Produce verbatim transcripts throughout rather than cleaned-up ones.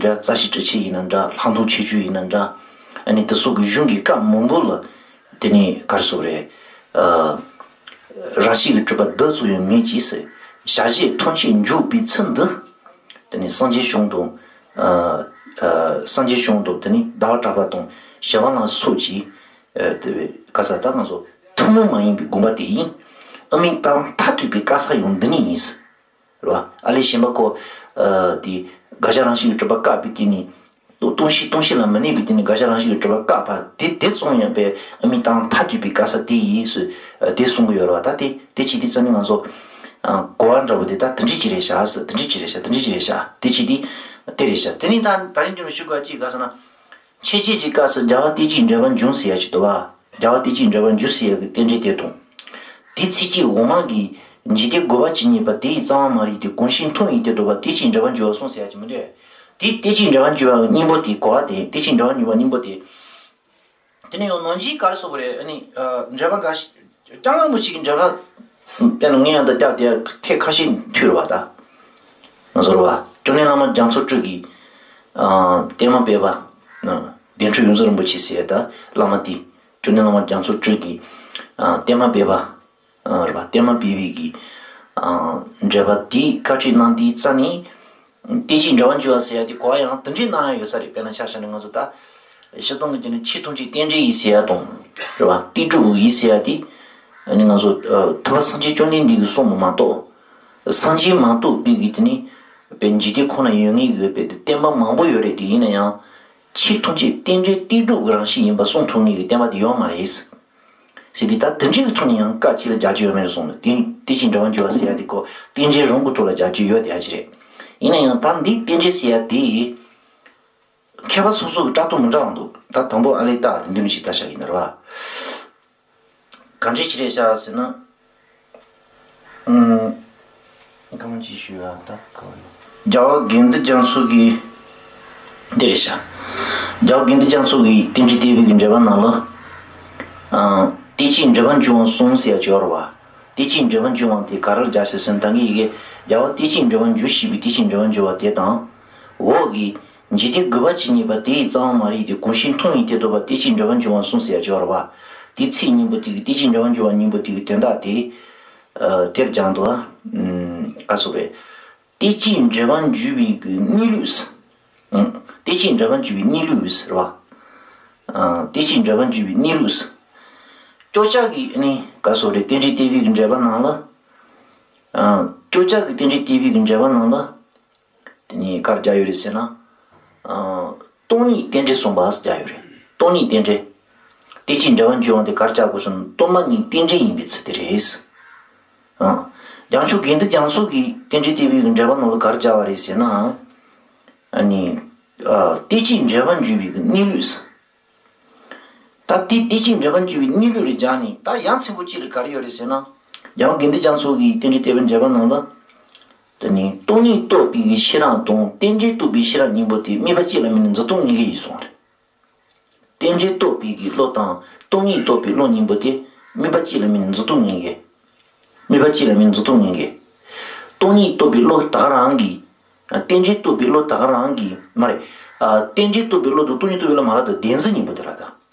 འདྲ། རྩ་ཤེ་དྲི་ཆེ་ཡིན་ན་འདྲ། ལྷག་མཐོང་ཆེ་ཆུང་ཡིན་ན་འདྲ། ཨ་ནི་དེ་སོགས་ཀྱི་གཞུང་གི་བཀའ་མང་པོ་ལ་དེ་ནི་ག་རེ་ཟེར་རེད། ཨ། རང་བཞིན་གྱིས་གྲུབ་པ་བདག་ཙམ་ཡང་མེད་ཅེས་ཟེར། བྱ་བྱེད་ཐམས་ཅད་འཇུག་པའི་ཚུལ་འདི། དེ་ནི་སངས་རྒྱས་བྱུང་དང་། ཨ། ཨ། སངས་རྒྱས་བྱུང་དང་དེ་ནི་ཟླ་བ་གྲགས་པ་དང་ཞི་བ་ལྷ་སོགས་ཀྱིས། ཨ། དེ་བས་ག་ས་ད་ང་ཚོ་ཐུན་མོང་མ་ཡིན་པའི་དགོངས་པ་དེ་ཡིན། དབུ་མའི་ལྟ་བ་མཐར་ཐུག་པའི་བཀའ་ས་ཡང་འདི་ཉིད་ཡིན། རེད་བ། ཨ་ལས་གཞན་པ་ཁོ། ཨ། དེ་དགག་བྱ་རང་བཞིན་གྱིས་གྲུབ་པ་བཀག་པའི་སྟེང་ནས། སྟོང་གཞི་སྟོང་གཞི་ལ་མི་གནས་པའི་སྟེང་ནས་དགག་བྱ་རང་བཞིན་གྱིས་གྲུབ་པ་བཀག་པ་དེ་དེ་ཙམ་ཡང་པའི་དབུ་མའི་ལྟ་བ་མཐར་ཐུག་པའི་བཀའ་ས་དེ་ཡིན་ཟེར། ཨ། དེ་གསུང་གི་ཡོད་རེད་བ། ད་དེ་དེ་བྱེད་དུས་ཙམ་ནས་ང་ཚོ། ཨ། གོ་བ་འདྲ་བོ་དེ་ད་དེ་འདྲ་ཅིག་རེད་བཞག་ཟེར། དེ་འདྲ་ཅིག་རེད་བཞག་དེ་འདྲ་ཅིག་རེད་བཞག་དེ་བྱེད་དུས་དེ་རེད་བཞག་དེ་ནས་ད་ད་རིང་རྒྱུན་ཞུ་དགོས་ཅིག་ག་ཟེར་ན། འཆད་བྱེད་ཀྱི་སྐབས་སུ་རྒྱལ་བ་དད་ཅིང་འབྲེལ་པར་འབྱུང་ཟེར་ཡ་ཅིག་འདུག་བ། རྒྱལ་བ་དད་ཅིང་འབྲེལ་པར་འབྱུང་ཟེར་ཡ་གི་རྟེན་འབྲེལ་དེ་དང་། དེའི་ཚིག་གཅིག་འོག་མ་གི། འཇིག་རྟེན་རྒུད་པ་ཇི་སྙེད་པ། དེ་ཡི་རྩ་བ་མ་རིག་སྟེ། གང་ཞིག་མཐོང་བའི་གཏེར་ལྡོག་པ། དད་ཅིང་འབྲེལ་པར་འབྱུང་བ་གསུངས་ཟེར་ཡ་ཅིག་མི་འདུག་དེ་དད་ཅིང་འབྲེལ་པར་འབྱུང་བ་གི་སྙིང་པོ་དེ་གོ་བ་དེ། དད་ཅིང་འབྲེལ་པར་འབྱུང་བ་སྙིང་པོ་དེ། དེ་ནས་ཡང་ནང་གཞི་ག་རེ་ཟེར་དགོས་རེད། ཨ་ནི། ཨ། འགྲེལ་པ་འགའ་ཞིག་སྐྱབས་མགོན་རིན་པོ་ཆེ་གི་འགྲེལ་པ། དཔེར་ན་ངས་ཡང་ད་སྐྱབས་དེ་ཐད་ཁ་ཤས་མཐུད་རེད་བ་ད། ང་ཚོ་རེད་བ། ཅོ་ནེ་བླ་མ་རྒྱ་མཚོ་སྤྲུལ་གྱི། ཨ། བསྟན་མ་སྤེལ་བ། ཨ། དེ་འཕྲོ་ཡོངས་འཛིན་རིན་པོ་ཆེ་ཟེར་ཡ་ད་བླ་མ་དེ། ཅོ་ནེ་བླ་མ་རྒྱ་མཚོ་སྤྲུལ་གྱི། ཨ། བསྟན་མ་སྤེལ་བ། ཨ། རེད་བ། བསྟན་མ་སྤེལ་བའི་གི། ཨ། འགྲེལ་པ་དེའི་བཀའ་ཁྲིད་གནང་དེའི་རྩ་ནས། དད་ཅིང་འབྲེལ་པར་འབྱུང་བ་ཟེར་ཡ་དེ་གོ་བ་ཡང་དེ་འདྲའི་གནང་ཡ་ཡོད་ས་རེད། དཔེར་ན་ཆ་བཞག་ན་ང་ཚོ་ད། སྤྱིར་བཏང་གི་དེ་ནི་ཆོས་ཐམས་ཅད་རྟེན་འབྲེལ་ཡིན་ཟེར་ཡ་དང་། རེད་བ། གཏེར་སྒྲུབ་ཡིན་ཟེར་ཡ་དེ། ཨ་ནི་ང་ཚོ། ཨ། ཐུབ་པ་སངས་རྒྱས་བཅོམ་ལྡན་འདས་ཀྱིས་གསུངས་པ་མ་གཏོགས། སངས་རྒྱས་མ་གཏོགས་པའི་གི་དེ་ནི། དཔེ་འཇིག་རྟེན་ཁོ་ན་ཡོད་ངེས་ཀྱི་དཔེ་དེ་བསྟན་པ་མང་པོ་ཡོད་རེད། དེ་ཡིན་ན་ཡང་། ཆོས་ཐམས་ཅད་རྟེན་འབྲེལ་གཏེར་སྒྲུབ་ཀྱི་རང་བཞིན་ཡིན་པ་གསུང་ཐུབ་ངེས་ཀྱི་བསྟན་པ་དེ་ཡོད་མ་རེད། ཟེར་དུས་ད་དེ་འདྲའི་ཐོག་ནས་ཡང་བཀའ་གཅིག་ལ་རྒྱག་རྒྱུ་ཡོད་མེད་ལ་སོང་ནས། དེ་དད་ཅིང་འབྲེལ་པར་འབྱུང་བ་ཟེར་ཡ་དེ་ཁོ་རྟེན་འབྲེལ་རང་གི་ཐོག་ལ་རྒྱག་རྒྱུ་ཡོད་དེ་ཡ་ཅི་རེད། ཡིན་ན་ཡང་ད་འདི་རྟེན་འབྲེལ་ཟེར་ཡ་དེ། མཁས་པ་སོ་སོ་གི་བཀྲ་ཐུབ་མི་འདྲ་བ་འདུག་ད་དང་པོ་ཨ་ལས་ད་དེ་འདི་མི་ཞིག་ལྟ་བྱ་ཡིན་ན་རེད་བ། ག་འདྲས་ཅི་རེད་བྱ་ཟེར་ན། ཨུམ། གང་ཅི་ཞུ་ཡ་ད་ག་བ་ཡོད། རྒྱལ་བ་དགེ་འདུན་རྒྱ་མཚོ་གིས། འདི་རེད་བྱ། རྒྱལ་བ་དགེ་འདུན་རྒྱ་མཚོ་གིས་རྟེན་འབྲེལ་བསྟན་པའི་གི་འགྲེལ་པ་ནང་ལ། ཨ། དད་ཅིང་འབྲེལ་པར་འབྱུང་བ་གསུངས་ཟེར་ཡ་ཅིག་ཡོད་རེད་བ། དད་ཅིང་འབྲེལ་པར་འབྱུང་བ་དེ་ག་རེ་ལ་རྒྱག་ཟེར་ཟེར་ན། ད་གིན་ཡི་གེ་རྒྱལ་བ་དད་ཅིང་འབྲེལ་པར་འབྱུང་ཞེས་པའི་དད་ཅིང་འབྲེལ་པར་འབྱུང་བ་དེ་དང་། འོག་གི། འཇིག་རྟེན་རྒུད་པ་ཇི་སྙེད་པ། དེ་ཡི་རྩ་བ་མ་རིག་སྟེ། གང་ཞིག་མཐོང་བའི་གཏེར་ལྡོག་པ། དད་ཅིང་འབྲེལ་པར་འབྱུང་བ་གསུངས་ཟེར་ཡ་ཅིག་ཡོད་རེད་བ། དེའི་ཚིག་སྙིང་པོ་དེ་གི། དད་ཅིང་འབྲེལ་པར་འབྱུང་བ་སྙིང་པོ་དེ་གི་དོན་དག་དེ། ཨ། དེར་སྦྱར་འདུག་བ། ཨུམ། ག་སོགས་རེད། དད་ཅིང་འབྲེལ་པར་འབྱུང་བའི་གི་གནས་ལུགས། ཨུམ། དད་ཅིང་འབྲེལ་པར་འབྱུང་བའི་གནས་ལུགས་རེད་བ། ཨ། དད་ཅིང་འབྲེལ་པར་འབྱུང་བའི་གནས་ལུགས། ཅོག་ཅག་གི་ནི་ག་སོགས་རེད། རྟེན་འབྲེལ་བསྟན་པའི་གི་འགྲེལ་པ་ནང་ལ། ཨ། ཅོག་ཅག་གི་རྟེན་འབྲེལ་བསྟན་པའི་གི་འགྲེལ་པ་ནང་ལ། དེ་ནས་ག་རེ་སྦྱར་ཡོད་རེད་ཟེར་ན། ཨ། སྟོང་ཉིད་རྟེན་འབྲེལ་གསུངས་པ་སྦྱར་ཡོད་རེད། སྟོང་ཉིད་རྟེན་འབྲེལ། དད་ཅིང་འབྲེལ་པར་འབྱུང་བ་དེ་ག་རེ་སྦྱར་དགོས་ཟེར་ན། སྟོང་པ་ཉིད་རྟེན་འབྲེལ་ཡིན་པའི་ཚུལ་དེ་རེད། ཨ། རྒྱལ་མཚོ་དགེ་འདུན་རྒྱ་མཚོ་གིས་རྟེན་འབྲེལ་བསྟན་པའི་གི་འགྲེལ་པ་ནང་ལ་ག་རེ་སྦྱར་བ་རེད་ཟེར་ན། ཨ་ནི། ཨ། དད་ཅིང་འབྲེལ་པར་འབྱུང་བའི་གི་གནས་ལུགས། ད་དེ་དད་ཅིང་འབྲེལ་པར་འབྱུང་བའི་གནས་ལུགས་ལ་སྦྱར་ནས། ད་ཡ་མཚན་པོ་གཅིག་ལ་ག་རེ་ཡོད་རེད་ཟེར་ན། རྒྱལ་བ་དགེ་འདུན་རྒྱ་མཚོ་གིས་རྟེན་འབྲེལ་བསྟན་པའི་འགྲེལ་པ་ནང་ལ། དེ་ནི་སྟོང་ཉིད་རྟོགས་པའི་གི་ཤེས་རབ་དང་རྟེན་འབྲེལ་རྟོགས་པའི་ཤེས་རབ་གཉིས་པོ་དེ་དམིགས་པ་གཅིག་ལ་དམིགས་ནས་འཛིན་སྟངས་གཉིས་ཀ་ཡིན་གསུངས་རེད། རྟེན་འབྲེལ་རྟོགས་པའི་གི་བློ་དང་སྟོང་ཉིད་རྟོགས་པའི་བློ་གཉིས་པོ་དེ་དམིགས་པ་གཅིག་ལ་དམིགས་ནས་འཛིན་སྟངས་གཉིས་ཀ། དམིགས་པ་གཅིག་ལ་དམིགས་ནས་འཛིན་སྟངས་གཉིས་ཀ། སྟོང་ཉིད་རྟོགས་པའི་བློ་ད་ག་རང་གིས། རྟེན་འབྲེལ་རྟོགས་པའི་བློ་ད་ག་རང་གིས་མ་རེད། ཨ། རྟེན་འབྲེལ་རྟོགས་པའི་བློ་དང་སྟོང་ཉིད་རྟོགས་པའི་བློ་མ་རེད་ད། བདེན་འཛིན་གཉིས་པོ་དེ་ལ་ད།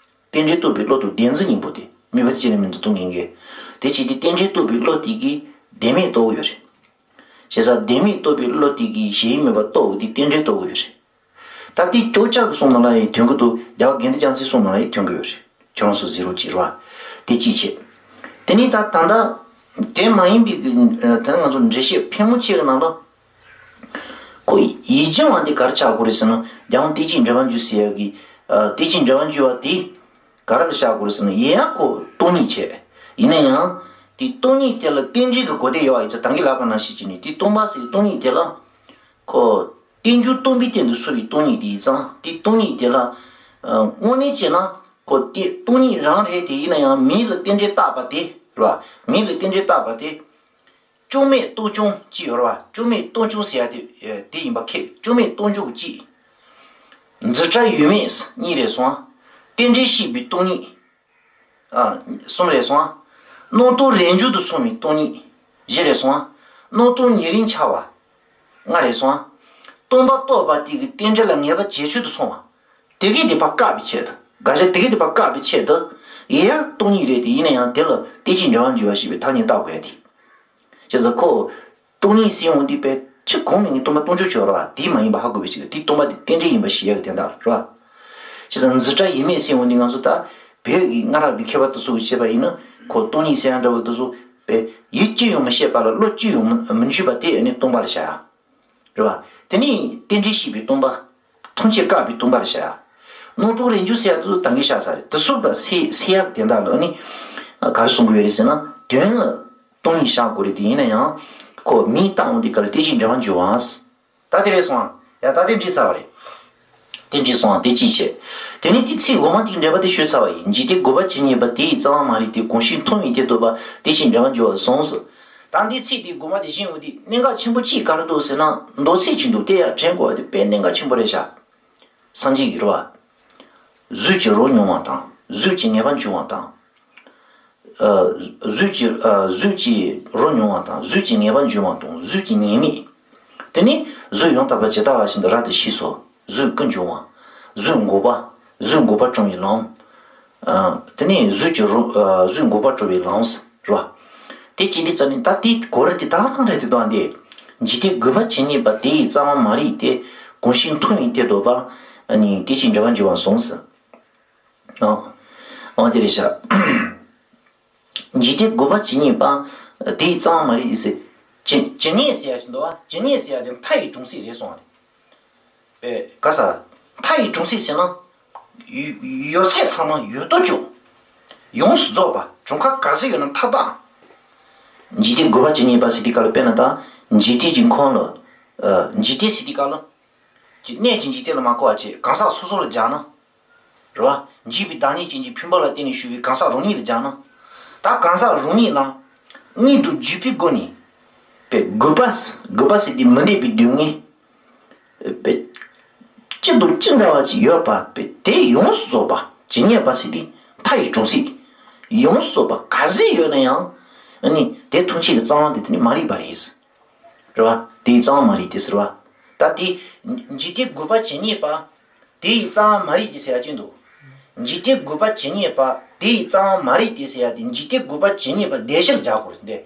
རྟེན་འབྲེལ་རྟོགས་པའི་བློ་དང་བདེན་འཛིན་གཉིས་པོ་དེ་དམིགས་པ་གཅིག་ལ་དམིགས་ནས་འཛིན་སྟངས་གཉིས་ཀ། དེ་བྱས་ཏེ་རྟེན་འབྲེལ་རྟོགས་པའི་བློ་དེ་གིས་བདེན་མེད་རྟོགས་ཀྱི་ཡོད་རེད། བྱས་ཙང་བདེན་མེད་རྟོགས་པའི་བློ་དེ་གིས་གཞན་དབྱིབས་མེད་པ་རྟོགས་པ་དེ་རྟེན་འབྲེལ་རྟོགས་ཀྱི་ཡོད་རེད། ད་དེ་ཅོག་ཅག་གི་གསུང་ནང་ལ་ཡང་ཐོན་གྱི་འདུག་རྒྱལ་བ་དགེ་འདུན་རྒྱ་མཚོའི་གསུང་ནང་ལ་ཡང་ཐོན་གྱི་ཡོད་རེད། ཁྱེད་རང་ཚོ་གཟིགས་རོགས་གྱིས་རེད་བ། དེ་གཅིག་བྱས། དེ་ནས་ད་ད་ལྟ་དེ་མ་ཡིན་པའི་གི། ཨ། དེ་ནས་ང་ཚོ་འགྲེལ་བཤད་ཕལ་མོ་ཆེ་གི་ནང་ལ། ཁོ་ཡིད་འབྱུང་བ་དེ་ག་རེ་ཆགས་དགོས་རེད་ཟེར་ན། རྒྱལ་དབང་དད་ཅིང་འབྲེལ་པར་འབྱུང་ཟེར་ཡ་གི། ཨ། དད་ཅིང་འབྲེལ་པར་འབྱུང་བ་དེ་ག་རེ་ལ་ཆགས་དགོས་རེད་ཟེར་ན། ཡིན་ཡང་ཁོ་སྟོང་ཉིད་བྱས། ཡིན་ན་ཡང་དེ་སྟོང་ཉིད་དེ་ལ་རྟེན་འབྲེལ་གྱི་གོ་དེ་ཡོད་པ་ཡིན་ཙང་། ད་གིན་ལབ་པ་ནང་བཞིན་བྱས་ནས་དེ་སྟོང་པ་ཟེར་སྟོང་ཉིད་དེ་ལ། ཁོ་རྟེན་འབྱུང་སྟོང་པའི་སྟེང་དུ་སོང་བའི་སྟོང་ཉིད་དེ་ཡིན་ཙང་། དེ་སྟོང་ཉིད་དེ་ལ། ཨ། དངོས་གནས་བྱས་ན་ཁོ་དེ་སྟོང་ཉིད་རང་རེད། དེ་ཡིན་ན་ཡང་མིང་ལ་རྟེན་འབྲེལ་བཏགས་པ་དེ་རེད་བ། མིང་ལ་རྟེན་འབྲེལ་བཏགས་པ་དེ། བཅོས་མའི་རྟོག་བྱུང་ཅིག་ཡོད་རེད་བ། བཅོས་མའི་རྟོག་བྱུང་ཟེར་ཡ་དེ་དེ་ཡིན་པ་ཁེལ། བཅོས་མའི་རྟོག་བྱུང་གཅིག་འཛིན་གྲྭ་ཡོད་མེད་གཉིས་རེད་སོང་། རྟེན་འབྲེལ་ཤེས་པའི་སྟོང་ཉིད། ཨ། གསུམ་རེད་སོང་། རྣམ་རྟོག་རེས་འཇོག་ཏུ་སོང་བའི་སྟོང་ཉིད། བཞི་རེད་སོང་། རྣམ་རྟོག་ཉེ་རིང་འཆར་བ། ལྔ་རེད་སོང་ སྟོང་པ་རྟོགས་པ་དེ་གི་རྟེན་འབྲེལ་ལ་ངེས་པ་བྱས་ཆོས་དུ་སོང་བ། དེ་གས་དེ་ཕར་བཀག་པའི་ཆེད་དུ། དགག་བྱ་དེ་གས་དེ་ཕར་བཀག་པའི་ཆེད་དུ། ཡིན་ཡང་སྟོང་ཉིད་རེད་དེ། ཡིན་ན་ཡང་དེ་ལ་རྟེན་ཅིང་འབྲེལ་བར་འབྱུང་བ་ཞེས་པའི་ཐ་སྙད་བཏགས་དགོས་ཡ་དེ། བྱས་ཙང་ཁོ། སྟོང་ཉིད་ཟེར་ཡོང་དུས་པས་ཕྱི་གོང་མ་ཡིན་སྟོང་པ་སྟོང་ཆོས་ཆོས་རེད་བ། དེ་མ་ཡིན་པ་ཧ་གོ་བའི་ཕྱིར་དེ་སྟོང་པ་དེ་རྟེན་འབྲེལ་ཡིན་པ་ཞིག་ཡ་གི་དོན་དག་རེད་བ། བྱས་ཙང་འཛིན་གྲྭ་ཡིན་མིན་ཟེར་ཡོང་དུས་ང་ཚོ་ད། བོད་ཀྱི་སྔ་རབས་ཀྱི་མཁས་པ་དེ་ཚོ་གིས་བྱས་པ་ཡིན་ན་ཁོ་སྟོང་ཉིད་ཟེར་ཡ་འདྲ་བོ་དེ་ཚོ། པས་ཡིད་ཀྱིས་ཡང་མི་ཤེས་པ་ལ་བློ་ཀྱིས་ཡང་མི་མི་འཇུག་པ་དེ་ཨ་ནི་སྟོང་པར་བྱ་ཡ། རེད་བ། དེ་ནི་རྟེན་འབྲེལ་ཤེས་པའི་སྟོང་པ། ཐམས་ཅད་བཀག་པའི་སྟོང་པར་བྱ་ཡ། རྣམ་རྟོག་རེ་འཇུག་ཟེར་ཡ་དེ་ཚོ་ད་གིན་བཤད་ས་རེད། དེ་ཚོ་ད་སེལ་སེལ་ཡག་དེ་འདྲ་ལ་ནི། ག་རེ་གསུང་གི་ཡོད་རེད་ཟེར་ན། དོན་ལ་སྟོང་ཉིད་བཞག་དགོས་རེད་དེ། ཡིན་ན་ཡང་། ཁོ་མིང་བཏགས་འོང་དེ་ག་ལ་རྟེན་ཅིང་འབྲེལ་བར་འབྱུང་བ། ད་དེ་རེད་སོང་ཨ། ཡ་ད་དེ་འགྲིག་ས་བ་རེད། དེ་འགྲིག་སོང་ཨ། དེ་ཅིའི་ཕྱིར། དེ་ནི་དེ་ཚིག་འོག་མ་དེའི་འགྲེལ་པ་དེ་ཞུས་ཚར་བ་ཡིན། འཇིག་རྟེན་དགོས་པ་ཇི་སྙེད་པ། དེ་ཡི་རྩ་བ་མ་རིག་སྟེ། གང་ཞིག་མཐོང་བས་དེ་ལྡོག་པ། དེ་ཕྱིར་འབྲེལ་བར་འབྱུང་བར་གསུངས་སོ། ད་འདི་ཚིག་དེ་དགོངས་པ་དེ་བཞིན་འོ་དེ་གནད་འགག་ཆེན་པོ་གཅིག་ག་རེ་འདུག་ཟེར་ན། མདོ་ཚིག་ཅིག་འདུག་དེ་ཡང་དྲན་དགོས་པ་དེ་དཔེ་གནད་འགག་ཆེན་པོ་རེད་ཤག་སངས་རྒྱས་ཀྱིས་རེད་བ། གཟུགས་ཀྱི་རོ་མྱོང་བ་དང་། གཟུགས་ཀྱི་ངེས་པར་འབྱུང་བ་དང་། ཨ། གཟུགས་ཀྱི། ཨ། གཟུགས་ཀྱི་རོ་མྱོང་བ་དང་། གཟུགས་ཀྱི་ངེས་པར་འབྱུང་བ་དང་། གཟུགས་ཀྱི་ཉེས་དམིགས། དེ་ནི་གཟུགས་ཡང་དག་པར་ཇི་ལྟ་བ་བཞིན་དུ་རབ་ཏུ་ཞི་སོ། གཟུགས་ཀུན་འབྱུང་བ། གཟུགས་འགོག་པ། གཟུགས་འགོག་པར་སྤྲང་བའི་ལམ། ཨ། དེ་ནི་གཟུགས་ཀྱི་རོ། ཨ། གཟུགས་འགོག་པར་སྤྲང་བའི་ལམ། རེད་བ། དེ་ཅི་འདི་ཙམ་ནི་ད་དེ་གོ་རིམ་དེ་ད་གང་རེད་དེ་དང་དེ། འཇིག་རྟེན་དགོས་པ་ཇི་སྙེད་པ། དེ་ཡི་རྩ་བ་མ་རིག་སྟེ། གང་ཞིག་མཐོང་བས་དེ་ལྡོག་པ། ཨ་ནི་དེ་ཕྱིར་འབྲེལ་བར་འབྱུང་བར་གསུངས་སོ། ཨ། འོ་དེ་རེད་ཤག་འཇིག་རྟེན་དགོས་པ་ཇི་སྙེད་པ། དེའི་རྩ་བ་མ་རིག་ཟེར། ཇི་ཇི་སྙེད་ཟེར་ཡ་ཞིག་འདུག་བ། ཇི་སྙེད་ཟེར་ཡ་དེ་མཐའ་ཡི་གྲོང་གསེབ་རེད་གསུངས་པ་རེད། པས་ག་ས། མཐའ་ཡི་གྲོང་གསེབ་ཟེར་ན། ཡོད་ཡོད་ཚད་ཚང་མ་ཡོད་དོ་ཅོག་ཡོངས་སུ་རྫོགས་པ། གྲངས་ཀ་ག་ཚོད་ཡོད་ན་མཐའ་དག་འཇིག་རྟེན་དགོས་པ་ཇི་སྙེད་པ་ཟེར་དུས་སྐབས་ལ། དཔེར་ན་ད། འཇིག་རྟེན་གྱི་ཁམས་ལ། ཨ། འཇིག་རྟེན་ཟེར་དུས་སྐབས་ལ། ཅིག་གནས་ཀྱི་འཇིག་རྟེན་ལ་མ་གོ་བ་བྱས། གང་ཟག་སོ་སོ་ལ་སྦྱར་ན། རེད་བ། འཇིག་པའི་བདག་ཉིད་ཅན་གྱི་བུམ་པ་ལ་བརྟེན་ནས་བཞུགས་པའི་གང་ཟག་རང་ཉིད་ལ་སྦྱར་ན། ད་གང་ཟག་རང་ཉིད་ལ། སྔོན་དུ་འཇུག་པའི་སྒོ་ནས། པའི་དགོས་པ། དགོས་པ་ཟེར་དུས་མི་འདོད་པའི་སྡུག་བསྔལ། པའི། ཅི་དང་ཅི་འདྲ་བ་ཅིག་ཡོད་པ། པའི་དེ་ཡོངས་སུ་རྫོགས་པ་ཇི་སྙེད་པ་ཟེར་དུས་མཐའ་ཡི་གྲོང་གསེབ། ཡོངས་སུ་རྫོགས་པ་ག་ཚོད་ཡོད་ན་ཡང་། ཨ་ནི་དེ་ཐམས་ཅད་ཀྱི་རྩ་བ་དེ་དེ་ནི་མ་རིག་པ་རེད། རེད་བ། དེའི་རྩ་བ་མ་རིག་སྟེ་ཟེར་བ། ད་དེ། འཇིག་རྟེན་དགོས་པ་ཇི་སྙེད་པ། དེ་ཡི་རྩ་བ་མ་རིག་སྟེ་ཟེར་ཡ་ཅི་འདུག་འཇིག་རྟེན་དགོས་པ་ཇི་སྙེད་པ། དེ་ཡི་རྩ་བ་མ་རིག་སྟེ་ཟེར་ཡ་དེ། འཇིག་རྟེན་དགོས་པ་ཇི་སྙེད་པ་དེ་བཞིན་སྦྱར་དགོས་རེད་དེ།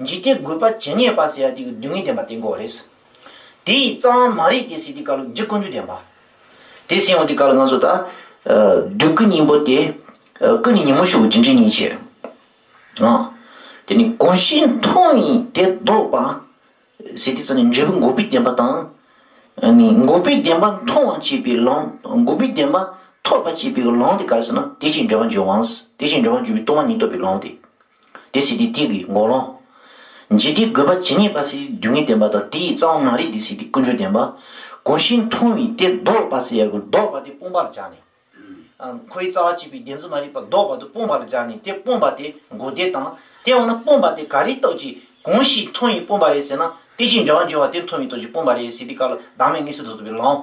འཇིག་རྟེན་དགོས་པ་ཇི་སྙེད་པ་ཟེར་ཡ་དེ་གི་སྡུག་བསྔལ་བདེན་པ་བསྟན་དགོས་རེད། དེ་ཡི་རྩ་བ་མ་རིག་སྟེ་ཟེར་དུས་སྐབས་ལ་རྒྱུ་ཀུན་འབྱུང་བདེན་པ། དེ་ཟེར་ཡོང་དུས་སྐབས་ལ་ང་ཚོ་ད། ཨ། སྡུག་ཀུན་སྙིང་པོ་སྟེ། ཨ། ཀུན་ནས་ཉོན་མོངས་ཕྱུག་པའི་རྒྱུ་འབྲས་གཉིས་ཆེ། ཨ། དེ་ནི་གང་ཞིག་མཐོང་བས་དེ་ལྡོག་པ། ཟེར་དུས་ཙམ་ནས་འབྲས་བུ་འགོག་པའི་བདེན་པ་དང་། ཨ་ནི་འགོག་པའི་བདེན་པ་མཐོང་བར་བྱེད་པའི་ལམ། འགོག་པའི་བདེན་པ་ཐོབ་པར་བྱེད་པའི་ལམ་དེ་ག་རེ་ཟེར་ན། དེ་ཕྱིར་འབྲེལ་བར་འབྱུང་བ། དེ་ཕྱིར་འབྲེལ་བར་འབྱུང་བའི་སྟོང་པ་ཉིད་རྟོགས་པའི་ལམ་དེ། དེ་ཟེར་དུས་དེ་གི་འགོག་ལམ། འཇིག་རྟེན་དགོས་པ་ཇི་སྙེད་པ་ཟེར་དུས་སྡུག་བསྔལ་བདེན་པ་དང་། དེ་ཡི་རྩ་བ་མ་རིག་སྟེ་ཟེར་དུས་ཀུན་འབྱུང་བདེན་པ། གང་ཞིག་མཐོང་བས་དེ་ལྡོག་པ་ཟེར་ཡ་གི་ལྡོག་པ་དེ་སྤོང་བར་བྱ་ནས། ཨ། ཁོའི་རྩ་བ་གཅིག་པའི་བདེན་རྫུན་མ་རིག་པ་ལྡོག་པ་དེ་སྤོང་བར་བྱ་ནས། དེ་སྤོང་བ་དེ་འགོག་བདེན་དང་། དེ་འོ་ན་སྤོང་བ་དེ་ག་རེའི་སྟོབས་ཀྱིས་གང་ཞིག་མཐོང་བས་སྤོང་བ་རེད་ཟེར་ན། དེ་ཕྱིར་འབྲེལ་བར་འབྱུང་བ་དེ་མཐོང་བའི་སྟོབས་ཀྱིས་སྤོང་བ་རེད་ཟེར་དུས་སྐབས་ལ་བདག་མེད་གཉིས་སུ་ལྡོག་ཐུབ་པའི་ལམ།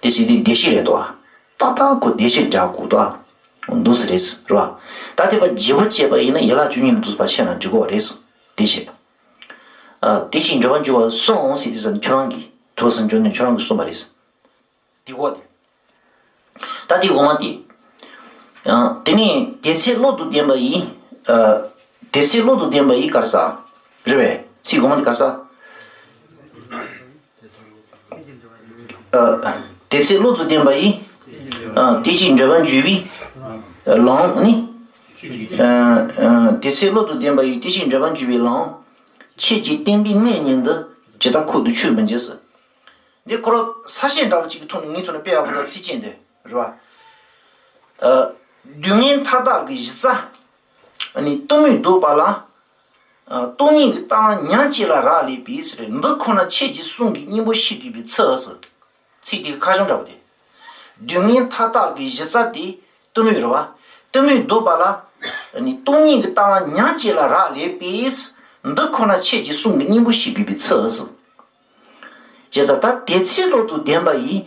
དེ་ཟེར་དུས་བདེ་གཤེགས་རེད་དོ། ཏག་ཏག་ཁོ་བདེ་གཤེགས་རྒྱག་དགོས་དོ། འདུག་སེ་རེད། རེད་བ། ད་དེ་བ་བརྗེ་པོ་བྱས་པ་ཡིན་ན་ཡན་ལག་བཅུ་གཉིས་ལ་འདུག་པ་ཤེས་ན་འགྲིག་གོ་རེད། དེ་བྱས། ཨ། དེ་ཕྱིར་འབྲེལ་བར་འབྱུང་བ་གསུངས་ཟེར་དུས་ཙམ་ཁྱོད་རང་གིས། ཐུབ་པ་སངས་རྒྱས་མཆོག་ནས་ཁྱོད་རང་གིས་གསུངས་པ་རེད། དེ་གོ་དེ། ད་དེ་འོག་མ་དེ། ཨ། དེ་ནས་དེ་ཚེ་བློ་དང་ལྡན་པ་ཡིས། ཨ། དེ་ཚེ་བློ་དང་ལྡན་པ་ཡིས་ག་རེ་ཟེར། རེད་པས། ཚིག་འོག་མ་དེ་ག་རེ་ཟེར། ཨ། དེ་ཚེ་བློ་དང་ལྡན་པ་ཡིས། ཨ། དེ་ཕྱིར་འབྲེལ་བར་འབྱུང་བའི་ལམ་ནི། ཨ། ཨ། དེ་ཚེ་བློ་དང་ལྡན་པ་ཡིས་དེ་ཕྱིར་འབྲེལ་བར་འབྱུང་བའི་ལམ། ཁྱེད་ཀྱིས་བསྟན་པའི་གནས་ཉིད་འདི། ཇི་ལྟར་ཁོག་ཏུ་ཆུད་མི་འཇུག་ཟེར། འདི་ཁོ་རང་ས་བཤད་འདྲ་བོ་ཅིག་གི་ཐོག་ནས་ངའི་ཐོག་ནས་སྤེལ་ཡག་ཁོ་རང་ཚིགས་བཅད་འདི་རེད་བ། ཨ། སྡུག་བསྔལ་མཐའ་དག་གི་གཞི་རྩ། ཨ་ནི་གཏི་མུག་ལྡོག་པ་ལ། ཨ། སྟོང་ཉིད་ཀྱི་ལྟ་བ་ཉག་གཅིག་ལ་རག་ལས་པས་ཟེར། འདི་ཁོ་ན་ཁྱེད་ཀྱི་གསུང་གི་སྙིང་པོ་ཤེས་དགོས་པའི་ཚུལ་ཟེར། ཚིག་དེ་གི་ཁ་བྱང་འདྲ་བོ་དེ། སྡུག་བསྔལ་མཐའ་དག་གི་གཞི་རྩ་དེ་གཏི་མུག་རེད་བ། གཏི་མུག་ལྡོག་པ་ལ། ཨ་ནི་སྟོང་ཉིད་ཀྱི་ལྟ་བ་ཉག་གཅིག་ལ་རག་ལས་པས། འདི་ཁོ་ན་ཁྱེད་ཀྱི་གསུང་གི་སྙིང་པོ་ཤེས་དགོས་པའི་ཚུལ་ཟེར། བྱས་ཙང་ད་དེ་ཚེ་བློ་དང་ལྡན་པ་ཡིས།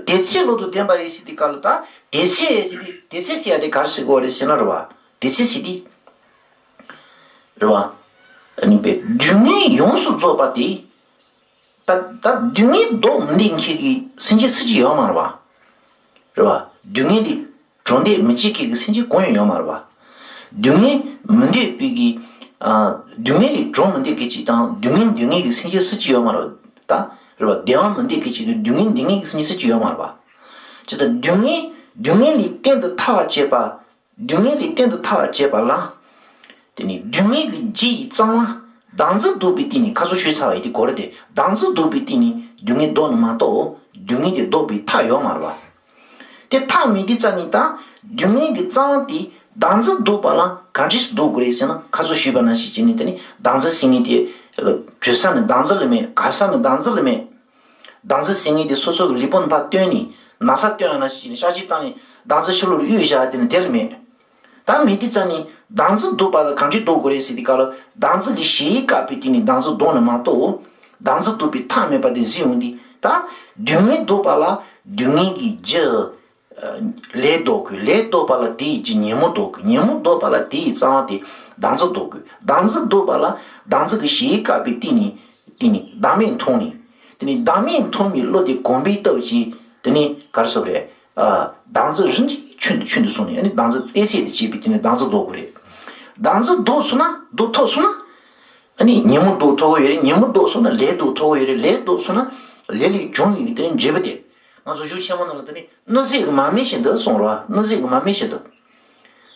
དེ་ཚེ་བློ་དང་ལྡན་པ་ཡིས་ཟེར་དུས་སྐབས་ལ་ད་དེ་ཚེ་ཟེར་དུས་དེ་ཚེ་ཟེར་ཡ་དེ་ག་རེ་ཟེར་དགོས་རེད་ཟེར་ན་རེད་བ། དེ་ཚེ་ཟེར་དུས། རེད་བ། ཨ་ནི་པའི་སྡུག་བསྔལ་ཡོངས་སུ་རྫོགས་པ་དེ། ད་ད་སྡུག་བསྔལ་ལྡོག་མི་འདོད་མཁན་གྱི་སེམས་ཅན་སུ་གཅིག་ཡོད་མ་རེད་པ། རེད་པ། སྡུག་བསྔལ་འདི་གྲོལ་འདོད་མི་བྱེད་མཁན་གྱི་སེམས་ཅན་གང་ཡང་ཡོད་མ་རེད་པ། སྡུག་བསྔལ་མི་འདོད་པའི་གི། ཨ། སྡུག་བསྔལ་ལས་གྲོལ་མི་འདོད་མཁན་གཅིག་དང་སྡུག་བསྔལ་འདོད་མཁན་གྱི་སེམས་ཅན་སུ་གཅིག་ཡོད་མ་རེད་པ། ད་རེད་པ། བདེ་བ་མི་འདོད་མཁན་གཅིག་དང་སྡུག་བསྔལ་འདོད་མཁན་གྱི་སེམས་ཅན་སུ་གཅིག་ཡོད་མ་རེད་པ། ཅི་ལྟར་སྡུག་བསྔལ་སྡུག་བསྔལ་ལས་གཏན་དུ་ཐར་བར་བྱེད་པ། སྡུག་བསྔལ་ལས་གཏན་དུ་ཐར་བར་བྱེད་པ་ལ། དེ་ནི་སྡུག་བསྔལ་གྱི་རྒྱུ་ཡི་གཙང་བ་བདག་འཛིན་ལྡོག་པའི་སྟེང་ནས། ཁ་སང་ཞུས་ཚར་བ་ཡིན། དེ་གོ་རེད་དེ། བདག་འཛིན་ལྡོག་པའི་སྟེང་ནས་སྡུག་བསྔལ་ལྡོག་ནི་མ་གཏོགས། སྡུག་བསྔལ་དེ་ལྡོག་པའི་ཐབས་ཡོད་མ་རེད་པ། དེ་ཐབས་མེད་དུས་ཙ་ནས་ད་སྡུག་བསྔལ་གྱི་གཙང་བ་དེ་བདག་འཛིན་ལྡོག་པ་ལ་ག་འདྲས་སེ་ལྡོག་དགོས་རེད་ཟེར་ན། ཁ་སང་ཞུས་པ་ནང་བཞིན་བྱས་ནས། དེ་ནི་བདག་འཛིན་ཟེར་མཁན་དེ་གྲོལ་ས་ནི་བདག་འཛིན་ལ་མེད། གབ་ས་ནི་བདག་འཛིན་ལ་མེད། བདག་འཛིན་ཟེར་མཁན་དེ་སོ་སོ་གི་ལུས་པོ་ནང་ཕར་བཏོན་ནས། ན་ཚ་བཏོན་ཡ་ནང་བཞིན་བྱས་ནས་གཤག་བཅོས་བཏང་ནས་བདག་འཛིན་ཕྱི་ལོགས་ལ་གཡུག་བཞག་དེ་ནི་དེ་ལ་མེད། ད་མེད་དུས་ཙ་ནས་བདག་འཛིན་ལྡོག་པ་ལ་ག་འདྲས་ལྡོག་དགོས་རེད་ཟེར་དུས་སྐབས་ལ། བདག་འཛིན་གྱི་གཞི་ཡིས་བཀག་པའི་སྟེང་ནས་བདག་འཛིན་ལྡོག་ནི་མ་གཏོགས། བདག་འཛིན་ལྡོག་པའི་ཐབས་མེད་པ་དེ་གཟིགས་ཡོང་དུས། ད་སྡུག་བསྔལ་ལྡོག་པ་ལ་སྡུག་བསྔལ་གྱི་རྒྱུ་ལས་ལྡོག་དགོས། ལས་ལྡོག་པ་ལ་དེའི་རྒྱུ་ཉོན་མོངས་ལྡོག་དགོས། ཉོན་མོངས་ལྡོག་པ་ལ་དེའི་གཙང་བ་དེ་བདག་འཛིན་ལྡོག་དགོས། བདག་འཛིན་ལྡོག་པ་ལ་བདག་འཛིན་གྱི་གཞི་ཡིས་བཀག་པའི་སྟེང་ནས། དེ་ནི་བདག་མེད་མཐོང་ནས། དེ་ནི་བདག་མེད་མཐོང་བའི་བློ་དེ་གོམས་པའི་སྟབས་ཀྱིས། དེ་ནི་ག་རེ་ཟེར་དགོས་རེད། ཨ། བདག་འཛིན་རིམ་གྱིས་ཆུང་དུ་ཆུང་དུ་སོང་ནས། ཨ་ནི་བདག་འཛིན་ཏོག་ཙམ་དེ་བྱས་པའི་དེ་ནི་བདག་འཛིན་ལྡོག་དགོས་རེད། བདག་འཛིན་ལྡོག་སོང་ན། ལྡོག་ཐུབ་སོང་ན། ཨ་ནི་ཉོན་མོངས་ལྡོག་ཐུབ་ཀྱི་ཡོད་རེད། ཉོན་མོངས་ལྡོག་སོང་ན་ལས་ལྡོག་ཐུབ་ཀྱི་ཡོད་རེད། ལས་ལྡོག་སོང་ན་ལས་ལས་བྱུང་བའི་དེ་ནི་འབྲས་བུ་དེ། ང་ཚོ་གཞུང་ཆེན་མོ་ནང་ལ་དེ་ནི་སྣུམ་ཟད་ཀྱི་མར་མེ་བཞིན་དུ་གསུངས་རེད་པ། སྣུམ་ཟད་ཀྱི་མར་མེ་བཞིན་དུ།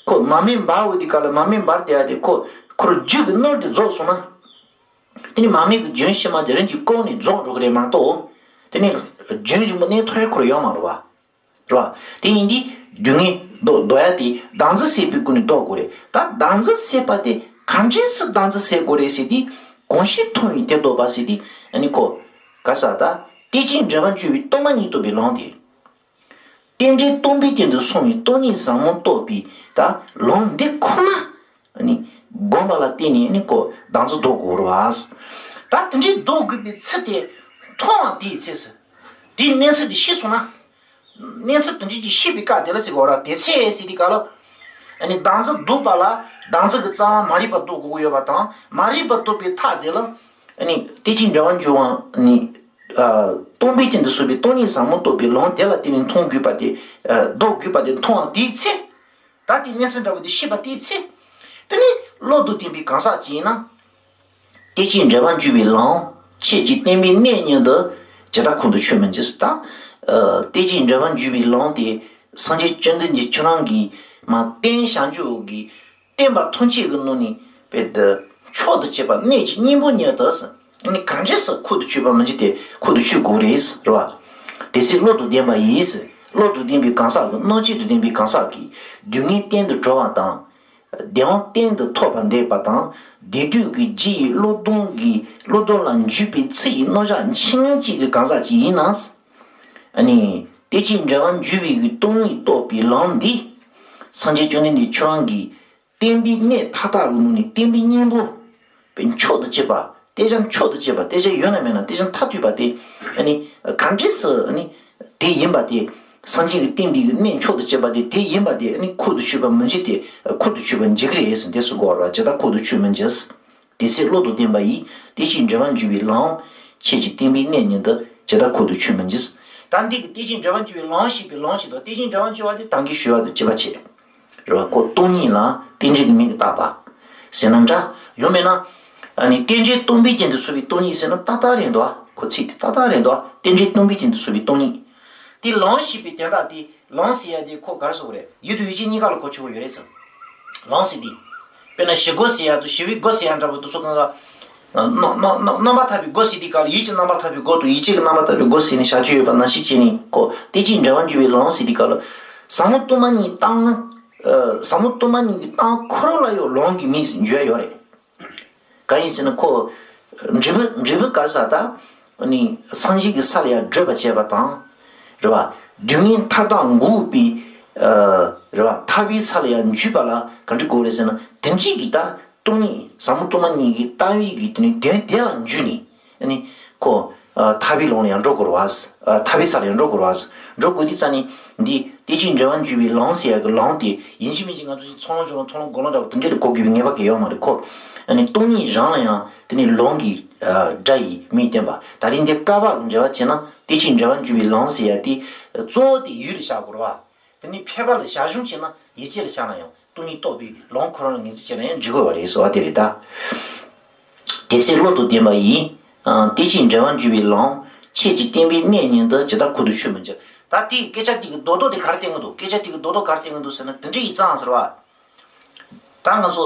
ཁོ་མར་མེ་འབར་འོང་དུས་སྐབས་ལ་མར་མེ་འབར་བསྡད་ཡ་དེ། ཁོ་ཁོར་རྒྱུན་གྱི་སྣུམ་དེ་རྫོགས་སོང་ན། དེ་ནི་མར་མེ་གི་རྒྱུན་ཕྱི་མ་དེ་རིམ་གྱིས་སྐམ་ནས་རྫོགས་འགྲོ་གི་རེད་མ་གཏོགས། དེ་ནི་རྒྱུན་རིང་པོ་གནས་ཐུབ་ཡ་ཁོ་རང་ཡོད་མ་རེད་པ། རེད་པ། དེ་ཡིན་དུས་སྡུག་བསྔལ་ལྡོག་ལྡོག་ཡ་དེ་བདག་འཛིན་ཟད་པའི་སྒོ་ནས་ལྡོག་དགོས་རེད། ད་བདག་འཛིན་ཟད་པ་དེ་ག་འདྲས་སེ་བདག་འཛིན་ཟད་དགོས་རེད་ཟེར་དུས། གང་ཞིག་མཐོང་བའི་དེ་ལྡོག་པ་ཟེར་དུས། ཨ་ནི་ཁོ་ག་ས་ད་གཏན་ཚིགས་འབྲེལ་བར་འབྱུང་བའི་སྟོང་པ་ཉིད་རྟོགས་པའི་ལམ་དེ། རྟེན་འབྲེལ་སྟོང་པའི་སྟེང་དུ་སོང་བའི་སྟོང་ཉིད་ཟབ་མོ་རྟོགས་པའི་ད་ལམ་འདི་ཁོ་ན། ཨ་ནི་སྒོམ་པ་ལ་བརྟེན་ནས། ཨ་ནི་ཁོ་བདག་འཛིན་ལྡོག་དགོས་རེད་པ། ད་དེ་འདྲའི་ལྡོག་དགོས་པའི་ཚུལ་དེ་མཐོང་བ་དེའི་ཚེ་ཟེར། དེའི་གནས་ཚུལ་དེ་ཤེས་སོང་ན། གནས་ཚུལ་དེ་འདྲའི་ཅིག་ཤེས་པའི་སྐབས་དེ་ལ་ཟེར་དགོས་རེད་པ། དེ་ཚེ་ཟེར་དུས་སྐབས་ལ། ཨ་ནི་བདག་འཛིན་ལྡོག་པ་ལ་བདག་འཛིན་གྱི་རྩ་བ་མ་རིག་པ་ལྡོག་དགོས་ཀྱི་ཡོད་པ་དང་། མ་རིག་པ་ལྡོག་པའི་ཐབས་དེ་ལ། ཨ་ནི་གཏན་ཚིགས་འབྲེལ་བར་འབྱུང་བ་ནི། ཨ། སྟོང་པའི་སྟེང་དུ་སོང་བའི་སྟོང་ཉིད་ཟབ་མོ་རྟོགས་པའི་ལམ་དེ་ལ་བརྟེན་ནས་མཐོང་དགོས་པ་དེ། ཨ། ལྡོག་དགོས་པ་དེ་མཐོང་བ་དེའི་ཚེ། ད་དེ་གནས་ཚུལ་འདྲ་པོ་དེ་ཤེས་པ་དེའི་ཚེ། དེ་ནི་བློ་དང་ལྡན་པའི་གང་ཟག་ཅིག་ཡིན་ན། གཏན་ཚིགས་འབྲེལ་བར་འབྱུང་བའི་ལམ། ཁྱེད་ཀྱིས་བསྟན་པའི་གནས་ཉིད་དུ། ཇི་ལྟར་ཁོང་དུ་ཆུད་མི་འཇུག་ཟེར། ད། ཨ། གཏན་ཚིགས་འབྲེལ་བར་འབྱུང་བའི་ལམ་དེ། སངས་རྒྱས་བཅོམ་ལྡན་འདས་ཁྱོད་རང་གིས་མར་བསྟན་བཞག་རྒྱུ་གི། བསྟན་པ་ཐམས་ཅད་ཀྱི་ནང་ནས་དཔེ་དེ་མཆོག་ཏུ་གཅེས་པ་གནད་ཀྱི་སྙིང་པོ་ཉིད་དུ་ཟེར། ཨ་ནི་གང་འདྲས་སེ་ཁོང་དུ་ཆུད་པ་མི་འཇུག་སྟེ་ཁོང་དུ་ཆུད་དགོས་རེད་ཟེར་བ། དེ་ཚེ་བློ་དང་ལྡན་པ་ཡིས་ཟེར། བློ་དང་ལྡན་པའི་གང་ཟག་གི། རྣམ་དཔྱོད་དང་ལྡན་པའི་གང་ཟག་གིས་སྡུག་བསྔལ་གཏན་དུ་གྲོལ་བ་དང་། བདེ་བ་གཏན་དུ་ཐོབ་པར་འདོད་པ་དང་། བདེ་སྡུག་གི་རྒྱུ་ཡི་བློ་ལྡོག་གི། བློ་ལྡོག་ལ་འཇུག་པའི་ཚུལ་གྱི་རྣམ་གཞག་འཆད་ཉན་ཅན་གྱི་གང་ཟག་ཅིག་ཡིན་ན། ཨ་ནི་གཏན་ཚིགས་འབྲེལ་བར་འབྱུང་བའི་གི་སྟོང་ཉིད་རྟོགས་པའི་ལམ་འདི། སངས་རྒྱས་བཅོམ་ལྡན་འདས་ཁྱོད་རང་གིས། བསྟན་པའི་གནད་མཐའ་དག་གི་ནང་ནས་བསྟན་པའི་སྙིང་པོ། དཔེ་མཆོག་ཏུ་གཅེས་པ། དེ་ཅང་མཆོག་ཏུ་གཅེས་པ། དེ་ཅང་ཡོད་ན་མེད་ན། དེ་ཅང་མཐར་ཐུག་པ་དེ། ཨ་ནི་གང་འདྲས་སེ། ཨ་ནི་དེ་ཡིན་པ་དེ། སངས་རྒྱས་ཀྱི་བསྟན་པའི་གནད་མཆོག་ཏུ་གཅེས་པ་དེ་དེ་ཡིན་པ་དེ། ཨ་ནི་ཁོང་དུ་ཆུད་པ་མི་འཇུག་སྟེ་ཁོང་དུ་ཆུད་པ་འཇུག་གི་རེད་ཟེར། དེ་སུ་གོ་བར་བ་ཇི་ལྟར་ཁོང་དུ་ཆུད་མི་འཇུག་དེ་ཚེ་བློ་དང་ལྡན་པ་ཡིས། གཏན་ཚིགས་འབྲེལ་བར་འབྱུང་བའི་ལམ། ཁྱེད་ཀྱིས་བསྟན་པའི་གནས་ཉིད་དུ། ཇི་ལྟར་ཁོང་དུ་ཆུད་མི་འཇུག་ད་འདི་གི་གཏན་ཚིགས་འབྲེལ་བར་འབྱུང་བའི་ལམ་ཞེས་པའི་ལམ་ཞིག་དང་། གཏན་ཚིགས་འབྲེལ་བར་འབྱུང་བ་དེ་ད་གིན་ཞུས་པ་དང་གཅིག་པ་བྱས། རེད་བ། ཁོ་སྟོང་ཉིད་ལ་རྟེན་འབྲེལ་གྱི་མིང་གིས་བཏགས་པ་ཟེར་ན་འདྲ། ཡང་མིན་ན། ཨ་ནི་རྟེན་འབྲེལ་སྟོང་པའི་སྟེང་དུ་སོང་བའི་སྟོང་ཉིད་ཟེར་ན་ཏག་ཏག་རེད་འདུག་ཁོ་ཚིག་དེ་ཏག་ཏག་རེད་འདུག་རྟེན་འབྲེལ་སྟོང་པའི་སྟེང་དུ་སོང་བའི་སྟོང་ཉིད། དེ་ལམ་ཞེས་པའི་དོན་དག་དེ། ལམ་ཟེར་ཡ་དེ་ཁོ་ག་རེ་ཟེར་དགོས་རེད། ཡུལ་དང་ཡུལ་ཅན་གཉིས་ཀ་ལ་གོ་ཆོད་པོ་ཡོད་རེད་ཟེར། ལམ་ཟེར་དེ། དཔེར་ན་ཞི་སྒོ་ཟེར་ཡ་དང་ཞི་བའི་སྒོ་ཟེར་ཡ་འདྲ་པོ་དེ་ཚོ་གང་ག་རྣམ་རྣམ་རྣམ་པར་ཐར་པའི་སྒོ་ཟེར་དུས་སྐབས་ལ་ཡུལ་གྱི་རྣམ་པར་ཐར་པའི་སྒོ་དང་ཡུལ་ཅན་གྱི་རྣམ་པར་ཐར་པའི་སྒོ་ཟེར་ནས་བཞག་རྒྱུ་ཡོད་པ་ནང་བཞིན་བྱས་ནས། ཁོ་གཏན་ཚིགས་འབྲེལ་བར་འབྱུང་བའི་ལམ་ཟེར་དུས་སྐབས་ལ། ཟབ་མོ་སྟོང་པ་ཉིད་དང་། ཨ། ཟབ་མོ་སྟོང་པ་ཉིད་ཀྱི་གཏན་ཁོ་རང་ལ་ཡང་ལམ་གྱི་མིང་ཟེར་བརྗོད་ཡ་ཡོད་རེད། གང་ཡིན་ཟེར་ན་ཁོ། འབྲས་བུ་འབྲས་བུ་ག་རེ་ཟེར་ད། ཨ་ནི་སངས་རྒྱས་ཀྱི་ས་ལ་ཡང་བགྲོད་པར་བྱེད་པ་དང་། རེད་བ། སྡུག་བསྔལ་མཐའ་དག་འགོག་པའི། ཨ། རེད་བ། ཐར་པའི་ས་ལ་ཡང་འཇུག་པ་ལ་ག་འདྲ་དགོས་རེད་ཟེར་ན། དེ་འདྲའི་གི་ད་སྟོང་ཉིད་ཟབ་མོ་སྟོང་པ་ཉིད་ཀྱི་ལྟ་བའི་གི་དེ་ནི་དོན་དེ་ལ་འཇུག་ནས། ཨ་ནི་ཁོ། ཨ། ཐར་པའི་ལམ་ལ་ཡང་འགྲོ་དགོས་རེད་བ། ཨ། ཐར་པའི་ས་ལ་ཡང་འགྲོ་དགོས་རེད་བ། འགྲོ་དགོས་དུས་ཙ་ནས་འདི་གཏན་ཚིགས་འབྲེལ་བར་འབྱུང་བའི་ལམ་ཟེར་ཡ་གི་ལམ་དེ་ཡིན་གཅིག་མིན་གཅིག་ང་ཚོ་ཚོགས་ལམ་སྦྱོར་ལམ་མཐོང་ལམ་སྒོམ་ལམ་འདྲ་པོ་དེ་འདྲ་ལ་གོ་དགོས་པའི་ངེས་པ་གང་ཡང་ཡོད་མ་རེད་ཁོ། ཨ་ནི་སྟོང་ཉིད་རང་ལ་ཡང་དེ་ནི་ལམ་གྱི། སྒྲ་ཡིས་མིང་བསྟན་པ། ད་རིང་འདི་བཀའ་བབས་འགྲེལ་པ་བྱས་ན་དེ་ཕྱིར་འགྲེལ་པ་འཇུག་པའི་ལམ་ཟེར་ཡ་དེ་གཙོ་བོ་དེ་ཡུལ་ལ་བཞག་དགོས་རེད་བ། དེ་ནས་ཕལ་པ་ལ་བཞག་གཞུང་བྱས་ན་ཡིད་ཆེས་ལ་བཞག་ན་ཡང་སྟོང་ཉིད་རྟོགས་པའི་ལམ་ཁོ་རང་ལ་ངེས་འཛིན་བྱས་ན་ཡང་འགྲིག་གི་ཡོད་རེད་ཟེར་བ་དེ་རེད་ད། དེ་ཚེ་བློ་དང་ལྡན་པ་ཡིས། དེ་ཕྱིར་འགྲེལ་པ་འཇུག་པའི་ལམ། ཆོས་ཀྱི་བསྟན་པའི་གནད་ཉིད་དུ་ཇི་ལྟར་ཁུར་དུ་ཆུད་མི་འཇུག་ད་དེའི་སྐད་ཆ་དེ་གི་རྡོག་རྡོག་དེ་ག་རེ་བསྟན་གི་འདུག་སྐད་ཆ་དེ་གི་རྡོག་རྡོག་ག་རེ་བསྟན་གི་འདུག་ཟེར་ན་དེ་འདྲ་ཡིན་ཙང་ཟེར་བ། ད་ང་ཚོ་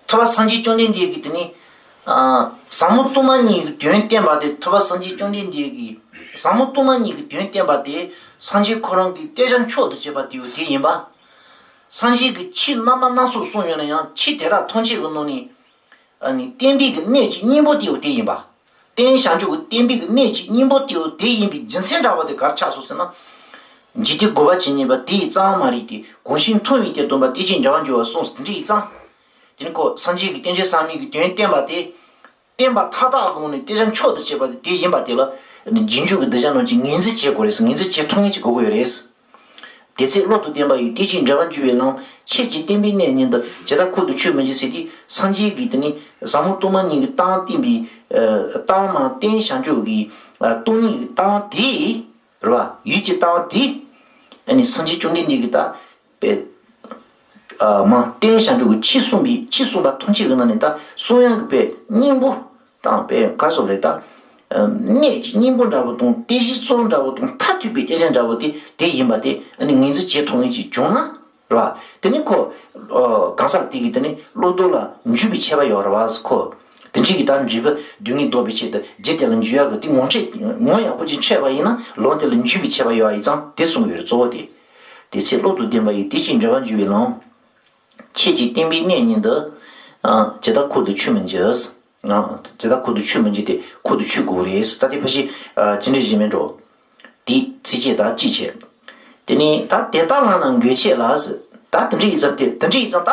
ཐུབ་པ་སངས་རྒྱས་བཅོམ་ལྡན་འདས་ཀྱིས་དེ་ནི། ཟབ་མོ་སྟོང་པ་ཉིད་ཀྱི་དོན་བསྟན་པ་དེ་ཐུབ་པ་སངས་རྒྱས་བཅོམ་ལྡན་འདས་ཀྱིས་ཟབ་མོ་སྟོང་པ་ཉིད་ཀྱི་དོན་བསྟན་པ་དེ་སངས་རྒྱས་ཁོ་རང་གི་བསྟན་བྱ་མཆོག་ཏུ་གྱུར་པ་དེ་ཡོད་དེ་ཡིན་པ། སངས་རྒྱས་ཀྱི་ཆོས་རྣམ་པ་སྣ་ཚོགས་གསུངས་ཡོད་ན་ཡང་ཆོས་དེ་དག་ཐམས་ཅད་ཀྱི་ནང་ནས། ཨ་ནི་བསྟན་པའི་གི་གནད་ཀྱི་སྙིང་པོ་དེ་ཡོད་དེ་ཡིན་པ། བསྟན་བྱ་མཆོག་གི་བསྟན་པའི་གི་གནད་ཀྱི་སྙིང་པོ་དེ་ཡོད་དེ་ཡིན་པའི་རྒྱུ་མཚན་འདྲ་བ་དེ་ག་རེ་ཆགས་སོང་ཟེར་ན། འཇིག་རྟེན་རྒོད་པ་ཇི་སྙེད་པ་དེ་ཡི་རྩ་བ་མ་རིག་སྟེ་གང་ཞིག་མཐོང་བའི་དེ་སྟོན་པ་དེ་ཕྱིར་འགྲེལ་པ་འཇུག་པར་གསུངས་སོ་དེ་འདྲ་ཡིན་ཙང་། དེ་ནི་ཁོ་སངས་རྒྱས་ཀྱི་བསྟན་བཅོས་ཟབ་མོའི་གི་དོན་བསྟན་པ་དེ། བསྟན་པ་མཐའ་དག་གི་ངོས་ནས་བསྟན་བྱ་མཆོག་ཏུ་གྱུར་པ་དེ་དེ་ཡིན་པ་དེ་ལ། རྗེས་འཇུག་གི་གདུལ་བྱ་རྣམས་ཀྱིས་ངོས་འཛིན་བྱེད་དགོས་རེད་ཟེར་ངོས་འཛིན་བྱེད་ཐུབ་མཁན་ཅིག་དགོས་ཀྱི་ཡོད་རེད། དེ་ཚེ་བློ་དང་ལྡན་པ་ཡིས་དེ་ཕྱིར་འགྲེལ་པར་འགྱུར་བའི་ལམ། ཆོས་ཀྱི་བསྟན་པའི་གནད་ཉིད་དུ་ཇི་ལྟར་ཁུར་དུ་ཆུད་མི་འཇུག་ཟེར་ཏེ་སངས་རྒྱས་ཀྱིས་དེ་ནི་ཟབ་མོ་སྟོང་པ་ཉིད་ཀྱི་ལྟ་བ་བསྟན་པའི། ལྟ་བ་མ་བསྟན་བྱ་མཆོག་གི་སྟོང་ཉིད་ཀྱི་ལྟ་བ་དེ། རེད་བ། ཡུལ་གྱི་ལྟ་བ་དེ། ཨ་ནི་སངས་རྒྱས་བཅོམ་ལྡན་འདས་ཀྱིས་ད། པའི། མ་བསྟན་བྱ་མཆོག་གི་ཆོས་གསུངས་པའི་ཆོས་གསུངས་པ་ཐམས་ཅད་ཀྱི་ནང་ནས་ད་གསུང་དབྱངས་ཀྱི་པའི་སྙིང་པོ། དང་པའི་ག་སོགས་ལས་ད། གནད་ཀྱི་སྙིང་པོ་འདྲ་པོ་དང་དེ་བཞིན་གཙོ་བོ་འདྲ་པོ་དང་མཐར་ཐུག་པའི་སྐད་ཆ་འདྲ་པོ་དེ་དེ་ཡིན་པ་དེ་ཨ་ནི་ངོས་འཛིན་བྱེད་ཐུབ་མཁན་ཅིག་བྱུང་ན། རེད་བ། དེ་ནི་ཁོ། གང་ཟག་དེ་གི་དེ་ནི་བློ་ལྡོག་ལ་འཇུག་པའི་ཆད་པ་ཡོད་རེད་བ་ཁོ། དེ་འདྲའི་གི་ད་འཇུག་པ་སྡུག་བསྔལ་ལྡོག་པའི་ཆེད་དུ་རྒྱུ་དེ་ལ་འཇུག་ཡག་གི་དེ་ངོ་འཕྲད་ངོ་ཡག་པོ་ཅིག་འཕྲད་པ་ཡིན་ན་ལམ་དེ་ལ་འཇུག་པའི་ཆད་པ་ཡོད་པ་ཡིན་ཙང་དེ་གསུང་གི་ཡོད་རེད་གཙོ་བོ་དེ། དེ་ཚེ་བློ་དང་ལྡན་པ་ཡིས་དེ་ཕྱིར་འགྲེལ་པར་འགྱུར་བའི་ལམ། ཆོས་ཀྱི་བསྟན་པའི་གནད་ཉིད་དུ། ཇི་ལྟར་ཁུར་དུ་ཆུད་མི་འཇུག་ཇི་ལྟར་ཁུར་དུ་ཆུད་མི་འཇུག་སྟེ་ཁུར་དུ་ཆུད་དགོས་རེད། ད་དེ་ཕལ་ཆེར་ཇི་འདྲ་ཞིག་མིན་འགྲོ། དེ་ཚིགས་བཅད་དང་གཅིག་བྱས། དེ་ནས་ད་དེ་ལྟར་ལམ་རྣམས་འགོད་བྱེད་ལ། ད་དེ་འདྲ་ཡིན་ཙང་དེ་དེ་འདྲ་ཡིན་ཙང་ད།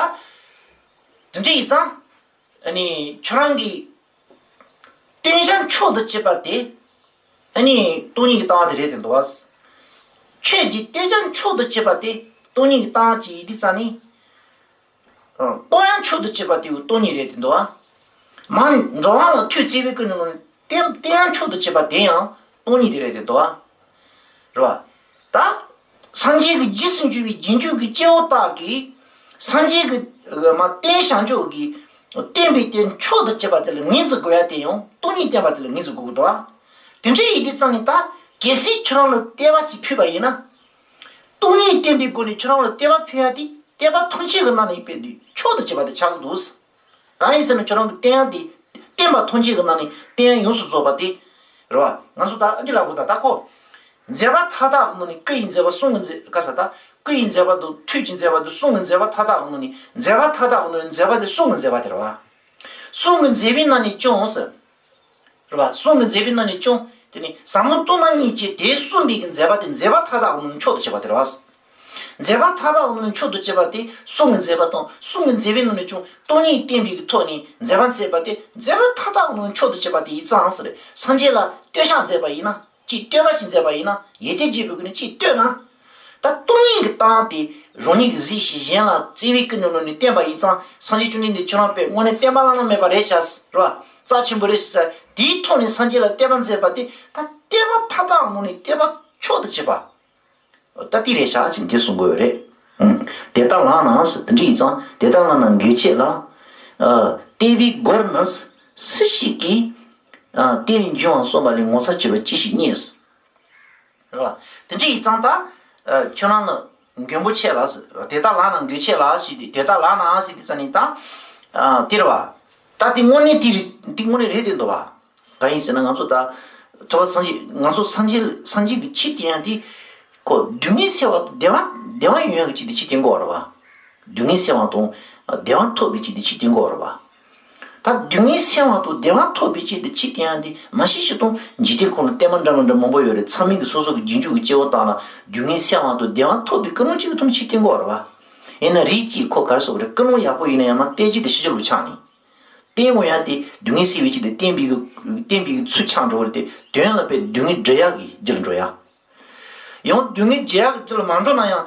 དེ་འདྲ་ཡིན་ཙང་། ཨ་ནི་ཁྱོད་རང་གི་བསྟན་བྱ་མཆོག་ཏུ་གྱུར་པ་དེ་ཨ་ནི་སྟོང་ཉིད་ཀྱི་ལྟ་བ་དེ་རེད་དེ་འདུག་བ། ཆོས་ཀྱི་བསྟན་བྱ་མཆོག་ཏུ་གྱུར་པ་དེ་སྟོང་ཉིད་ཀྱི་ལྟ་བ་ཅིག་ཡིན་དུས་ཙང་ནི། ཨ། སྟོང་ཡང་མཆོག་ཏུ་གྱུར་པ་དེ་སྟོང་ཉིད་རེད་དེ་འདུག་བ། མ་འགྲོ་བ་ལ་ཐུགས་བརྩེ་བའི་ཀུན་ནས་བསྟན་བསྟན་ཡང་མཆོག་ཏུ་གྱུར་པ་དེ་ཡང་སྟོང་ཉིད་དེ་རེད་དེ་འདུག་བ། རེད་བ། ད། སངས་རྒྱས་ཀྱི་རྗེས་སུ་འཇུག་པའི་རྗེས་འཇུག་གི་སྐྱེ་བོ་དག་གིས། སངས་རྒྱས་ཀྱི་མ་བསྟན་བྱ་མཆོག་གིས་བསྟན་པའི་དེ་མཆོག་ཏུ་གྱུར་པ་དེ་ལ་ངོས་འཛིན་དགོས་ཡ་དེ་ཡང་སྟོང་ཉིད་བསྟན་པ་དེ་ལ་ངོས་འཛིན་དགོས་ཀྱི་འདུག་བ། དེ་འདྲ་ཡིན་དུས་ཙང་ནི་ད་གལ་སྲིད་ཁྱོད་རང་ལ་དད་པ་ཅིག་ཕུལ་བ་ཡིན་ན། སྟོང་ཉིད་བསྟན་པའི་སྒོ་ནས་ཁྱོད་རང་ལ་དད་པ་ཕུལ་ཡ་དེ་དད་པ་ཐམས་ཅད་ཀྱི་ནང་ནས་དཔེ་དུས་མཆོག་ཏུ་གྱུར་པ་དེ་ཆགས་ཀྱི་འདུག་གང་ཡིན་ཟེར་ན་ཁྱོད་རང་གི་བསྟན་ཡ་དེ་བསྟན་པ་ཐམས་ཅད་ཀྱི་ནང་ནས་བསྟན་ཡ་ཡོངས་སུ་རྫོགས་པ་དེ། རེད་བ། ང་ཚོ་ད་ཨ་འདི་ལ་གོ་ད་ད་གོ་མཛད་པ་མཐའ་དག་གི་ནང་ནས་སྐུ་ཡི་མཛད་པ་གསུང་གི་མཛད་ག་ས་ད་སྐུ་ཡི་མཛད་པ་དང་ཐུགས་ཀྱི་མཛད་པ་དང་གསུང་གི་མཛད་པ་མཐའ་དག་གི་ནང་ནས་མཛད་པ་མཐའ་དག་གི་ནང་ནས་མཛད་པ་དེ་གསུང་གི་མཛད་པ་དེ་རེད་བ། གསུང་གི་མཛད་པའི་ནང་ནས་ཀྱང་ཟེར། རེད་བ། གསུང་གི་མཛད་པའི་ནང་ནས་ཀྱང་དེ་ནི་ཟབ་མོ་སྟོང་པ་ཉིད་ཀྱི་དེ་གསུངས་པའི་གི་མཛད་པ་དེ་མཛད་པ་མཐའ་དག་གི་ནང་ནས་མཆོག་ཏུ་གྱུར་པ་དེ་རེད་བ། མཛད་པ་མཐའ་དག་གི་ནང་ནས་མཆོག་ཏུ་གྱུར་པ་དེ་གསུང་གི་མཛད་པ་དང་གསུང་གི་མཛད་པའི་ནང་ནས་ཀྱང་སྟོང་ཉིད་བསྟན་པའི་གི་ཐོག་ནས་མཛད་པ་མཛད་པ་དེ་མཛད་པ་མཐའ་དག་གི་ནང་ནས་མཆོག་ཏུ་གྱུར་པ་དེ་ཡིན་ཙང་ཟེར། སངས་རྒྱས་ལ་བསྟོད་བཤགས་མཛད་པ་ཡིན་ན། ཅིག་བསྟོད་པ་ཞིག་མཛད་པ་ཡིན་ན་ཡིད་བརྟན་བརྗོད་པའི་སྒོ་ནས་ཅིག་བསྟོད་ན། ད་སྟོང་ཉིད་ཀྱི་ལྟ་བ་དེ་རང་ཉིད་ཀྱིས་གཟིགས་ཤིང་གཞན་ལ་བརྩེ་བའི་ཀུན་ནས་ནོར་ནས་བསྟན་པ་ཡིན་ཙང་སངས་རྒྱས་བཅོམ་ལྡན་འདས་ཁྱོད་རང་དཔེ་དངོས་གནས་བསྟན་པ་བླ་ན་མེད་པ་རེད་ཤག་རེད་བ། རྩ་ཆེན་པོ་རེད་ཤག་དེའི་ཐོག་ནས་སངས་རྒྱས་ལ་བསྟོད་པ་མཛད་པ་དེ་ད་བསྟོད་པ་མཐའ་དག་ངོ་ནས་བསྟོད་པ་མཆོག་ཏུ་བྱེད་པ། ད་དེ་རེད་ཤག་ཅིག་འདི་གསུང་དགོས་རེད། དེ་ལྟར་ལམ་རྣམས་དེ་འདྲ་ཡིན་ཙང་དེ་ལྟར་ལམ་རྣམས་འགོད་བྱེད་ལ། བསྟོད་པའི་མགུར་ནི་སུ་ཞིག་གིས། བསྟོད་པའི་འབྱུང་བ་གསུངས་པ་ལས་ངོ་མཚར་ཆེ་བ་ཅི་ཞིག་རྙེད། རེད་བ། དེ་འདྲ་ཡིན་ཙང་ད། ཁྱོད་རང་ལ་མགོན་པོ་ཁྱེད་ལ་ཟེར། དེ་ལྟར་ལམ་རྣམས་འགོད་བྱེད་ལ་ཞེས་ཏེ་དེ་ལྟར་ལམ་རྣམས་ཟེར་ཏེ་ཙ་ནི་ད། དེ་རེད་བ། ད་དེ་དངོས་གནས་དེ་རེད་དེ་དངོས་གནས་རེད་དེ་འདུག་བ། གང་ཡིན་ཟེར་ན་ང་ཚོ་ད། ཐོབ་པ་སངས་རྒྱས་ང་ཚོ་སངས་རྒྱས་སངས་རྒྱས་ཀྱི་ཆོས་དེ་ཡང་དེ། ཁོ་སྡུག་བསྔལ་སེལ་བ་དང་བདེ་བ་བདེ་བ་ཡོང་ཡག་གི་ཆེད་དུ་ཆོས་དེ་འགོ་བ་རེད་བ། སྡུག་བསྔལ་སེལ་བ་དང་བདེ་བ་ཐོབ་པའི་ཆེད་དུ་ཆོས་དེ་འགོ་བ་རེད་བ། ད་སྡུག་བསྔལ་སེལ་བ་དང་བདེ་བ་ཐོབ་པའི་ཆེད་དུ་ཆོས་དེ་ཡང་དེ་མ་གཞི་ཞིག་དང་འཇིག་རྟེན་ཁོ་ན་བསྟན་པ་འདྲ་མི་འདྲ་མང་པོ་ཡོད་རེད། ཚང་མས་ཀྱི་སོ་སོ་གི་རྗེས་འཇུག་གི་སྐྱེ་བོ་དག་ལ་སྡུག་བསྔལ་སེལ་བ་དང་བདེ་བ་ཐོབ་པའི་ཀུན་སློང་གཅིག་གི་ཐོག་ནས་ཆོས་དེ་འགོ་བ་རེད་བ། ཡིན་ན་རིགས་གཅིག་ཁོ་ག་རེ་ཟེར་དགོས་རེད། ཀུན་སློང་ཡག་པོ་ཡིན་ན་ཡང་ན་བསྟན་བྱ་དེ་ཕྱི་རྒྱལ་དུ་ཆགས་ནས། བསྟན་དགོས་ཡ་དེ་སྡུག་བསྔལ་སེལ་བའི་ཆེད་དུ་བསྟན་པའི་གི་བསྟན་པའི་གི་ཚུལ་ཆགས་འགྲོ་བ་རེད་དེ་དོན་ལ་དཔེ་སྡུག་བསྔལ་སྒྲོལ་ཡག་གི་རྒྱུ་ལ་འགྲོ་ཡ། ཡང་སྡུག་བསྔལ་སྒྲོལ་ཡག་གི་རྒྱུ་ལ་མ་འགྲོ་ན་ཡང་།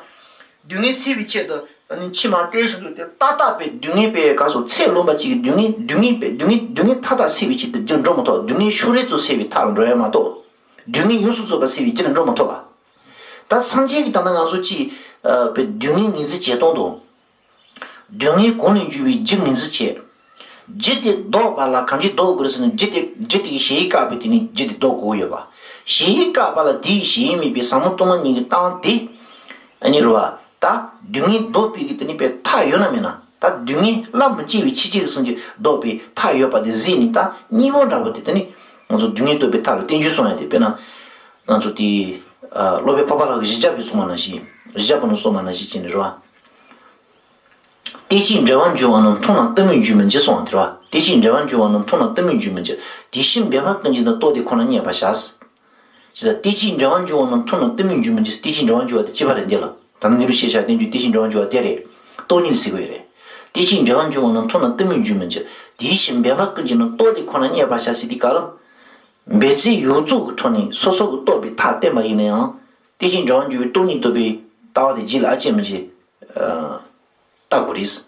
སྡུག་བསྔལ་སེལ་བའི་ཆེད་དུ་ ཨ་ནི་ཕྱི་མ་བལྟས་བཞིན་དུ་དེ་ཏག་ཏག་པའི་སྡུག་བསྔལ་པའི་ག་སོ་ཚད་ལོན་པ་ཅིག་གི་སྡུག་བསྔལ་སྡུག་བསྔལ་པའི་སྡུག་བསྔལ་སྡུག་བསྔལ་མཐའ་དག་སེལ་བའི་ཆེད་དུ་རྒྱུར་འགྲོ་མི་ཐུབ། སྡུག་བསྔལ་ཤུགས་རེ་ཚོ་སེལ་བའི་མཐའ་ལ་འགྲོ་ཡ་མ་གཏོགས། སྡུག་བསྔལ་ཡོངས་སུ་རྫོགས་པ་སེལ་བའི་རྒྱུར་འགྲོ་མི་ཐུབ་པ། ད་སངས་རྒྱས་ཀྱིས་ད་ལྟ་ང་ཚོ་ཅིག་པའི་སྡུག་བསྔལ་ངོས་འཛིན་བྱེད་སྟངས་དང་། སྡུག་བསྔལ་གང་ནས་འབྱུང་བའི་རྒྱུ་ངོས་འཛིན་བྱེད། རྒྱུ་དེ་ལྡོག་པ་ལ་གང་ཅི་ལྡོག་དགོས་རེད་ཟེར་ན། རྒྱུ་དེ་རྒྱུ་དེ་གི་གཞལ་ཡས་བཀག་པའི་དེ་ནི་རྒྱུ་དེ་ལྡོག་དགོས་ཀྱི་ཡོད་པ། གཞལ་ཡས་བཀག་པ་ལ་དེའི་གཞལ་ཡས་མེད་པའི་ཟབ་མོ་སྟོང་པ་ཉིད་ཀྱི་སྟངས་དེ། ཨ་ནི་རེད་བ། ད་སྡུག་བསྔལ་ལྡོག་པའི་གི་དེ་ནི་པའི་མཐའ་ཡོད་ན་མེད་ན། ད་སྡུག་བསྔལ་རླབས་མི་གཅིག་པའི་ཕྱིན་ཅི་ལོག་གསུམ་གྱིས་ལྡོག་པའི་མཐའ་ཡོད་པ་དེ་གཟིགས་ནས། ད་གཉིས་པོ་འདྲ་པོ་དེ་དེ་ནི་ང་ཚོ་སྡུག་བསྔལ་ལྡོག་པའི་མཐའ་ལ་བསྟན་བཅོས་གསུངས་ཡ་དེ། དཔེར་ན་ང་ཚོ་དེ་སློབ་དཔོན་འཕགས་པ་ལྷ་གིས་བཞི་བརྒྱ་པའི་གསུངས་པ་ནང་བཞིན། བཞི་བརྒྱ་པ་ནང་གསུངས་པ་ནང་བཞིན་བྱས་ནས་རེད་བ། བལྟས་ཀྱིས་འབྲེལ་བར་འབྱུང་བ་རྣམས། མཐོང་ན་གཏི་མུག་འགྱུར་མི་འགྱུར་གསུངས་པ་དེ་རེད་བ། བལྟས་ཀྱིས་འབྲེལ་བར་འབྱུང་བ་རྣམས། མཐོང་ན་གཏི་མུག་འགྱུར་མི་འགྱུར། དེ་བཞིན་འབད་པ་ཀུན་གྱིས་ནི། རྟོག་དེ་ཁོ་ན་རྙེད་པར་བྱ། ཅེས་དང་། བལྟས་ཀྱིས་འབྲེལ་བར་འབྱུང་བ་རྣམས། མཐོང་ན་གཏི་མུག་འགྱུར་མི་འགྱུར། བལྟས་ཀྱིས་འབྲེལ་བར་འབྱུང་བ་དེ་གཅིག་པ་རེད། འདི་ལ་ད་ནི་འདི་རུ་ཤེས་བྱ་བསྟན་རྒྱུ་བལྟས་ཀྱིས་འབྲེལ་བར་འབྱུང་བ་དེ་རེད། སྟོང་ཉིད་ཟེར་དགོས་རེད། བལྟས་ཀྱིས་འབྲེལ་བར་འབྱུང་བ་རྣམས། མཐོང་ན་གཏི་མུག་འགྱུར་མི་འགྱུར། དེ་བཞིན་འབད་པ་ཀུན་གྱིས་ནི། རྟོག་དེ་ཁོ་ན་རྙེད་པར་བྱ། ཟེར་དུས་སྐབས་ལ། འབད་རྩོལ་ཡོངས་རྫོགས་ཀྱི་ཐོག་ནས་སོ་སོ་གི་རྟོགས་པའི་མཐའ་བསྟན་པ་ཡིན་ན་ཡང་། བལྟས་ཀྱིས་འབྲེལ་བར་འབྱུང་བའི་སྟོང་ཉིད་རྟོགས་པའི་ལྟ་བ་དེ་རྗེས་ལ་ཨ་ཅེ་མི་ཅེ་ལྟ་དགོས་རེད།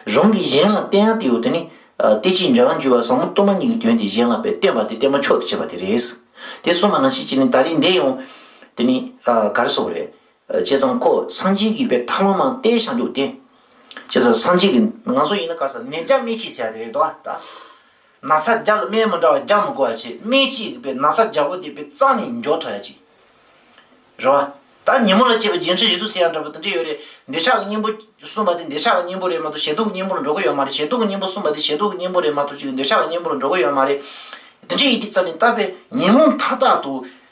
རང་གིས་གཞན་ལ་བསྟན་ཡ་དེ་ཡོད་དེ་ནི། ཨ། བལྟས་ཀྱིས་འབྲེལ་བར་འབྱུང་བ་ཟབ་མོ་སྟོང་པ་ཉིད་ཀྱི་དོན་དེ་གཞན་ལ་བསྟན་པ་དེ་བསྟན་པ་མཆོག་ཏུ་བྱས་པ་དེ་རེད། དེ་གསུངས་པ་ནང་བཞིན་བྱས་ནས་ད་རེས་འདི་ཡང་དེ་ནི། ཨ། ག་རེ་ཟེར་དགོས་རེད། ཨ། བྱས་ཙང་ཁོ་སངས་རྒྱས་ཀྱིས་པའི་ཐབས་ལམ་མ་བསྟན་བཞག་འདུག་སྟེ། བྱས་ཙང་སངས་རྒྱས་ཀྱིས་ང་ཚོ་ཡིན་ན་ག་ས་ནད་བརྒྱ་སྨན་གཅིག་ཟེར་ཡ་དེ་རེད་དོ། ད་ན་ཚ་བརྒྱ་ལ་སྨན་མི་འདྲ་བ་བརྒྱ་མི་དགོས་པ་བྱས། སྨན་གཅིག་གིས་པའི་ན་ཚ་བརྒྱ་པོ་དེ་པའི་རྩ་ནས་འཇོག་ཐུབ་ཡ་ཅིག་རེད་བ། ད་ཉོན་མོངས་ལ་སྐྱེས་པའི་བརྒྱུད་འཕྲིན་བཞི་དུ་ཟེར་ཡ་འདྲ་པོ་དེ་འདྲ་ཡོད་རེད། འདོད་ཆགས་ཀྱི་གཉེན་པོ་གསུངས་པ་དེ་འདོད་ཆགས་ཀྱི་གཉེན་པོ་རེད་མ་གཏོགས་ཞེ་སྡུག་གི་གཉེན་པོ་ལ་འགྲོ་གི་ཡོད་མ་རེད། ཞེ་སྡུག་གི་གཉེན་པོ་གསུངས་པ་དེ་ཞེ་སྡུག་གི་གཉེན་པོ་རེད་མ་གཏོགས་ཅིག་འདོད་ཆགས་ཀྱི་གཉེན་པོ་ལ་འགྲོ་གི་ཡོད་མ་རེད། དེ་འདྲ་ཡིན་དུས་ཙམ་ནས་ད་པའི་ཉོན་མོངས་མཐའ་དག་ཏུ་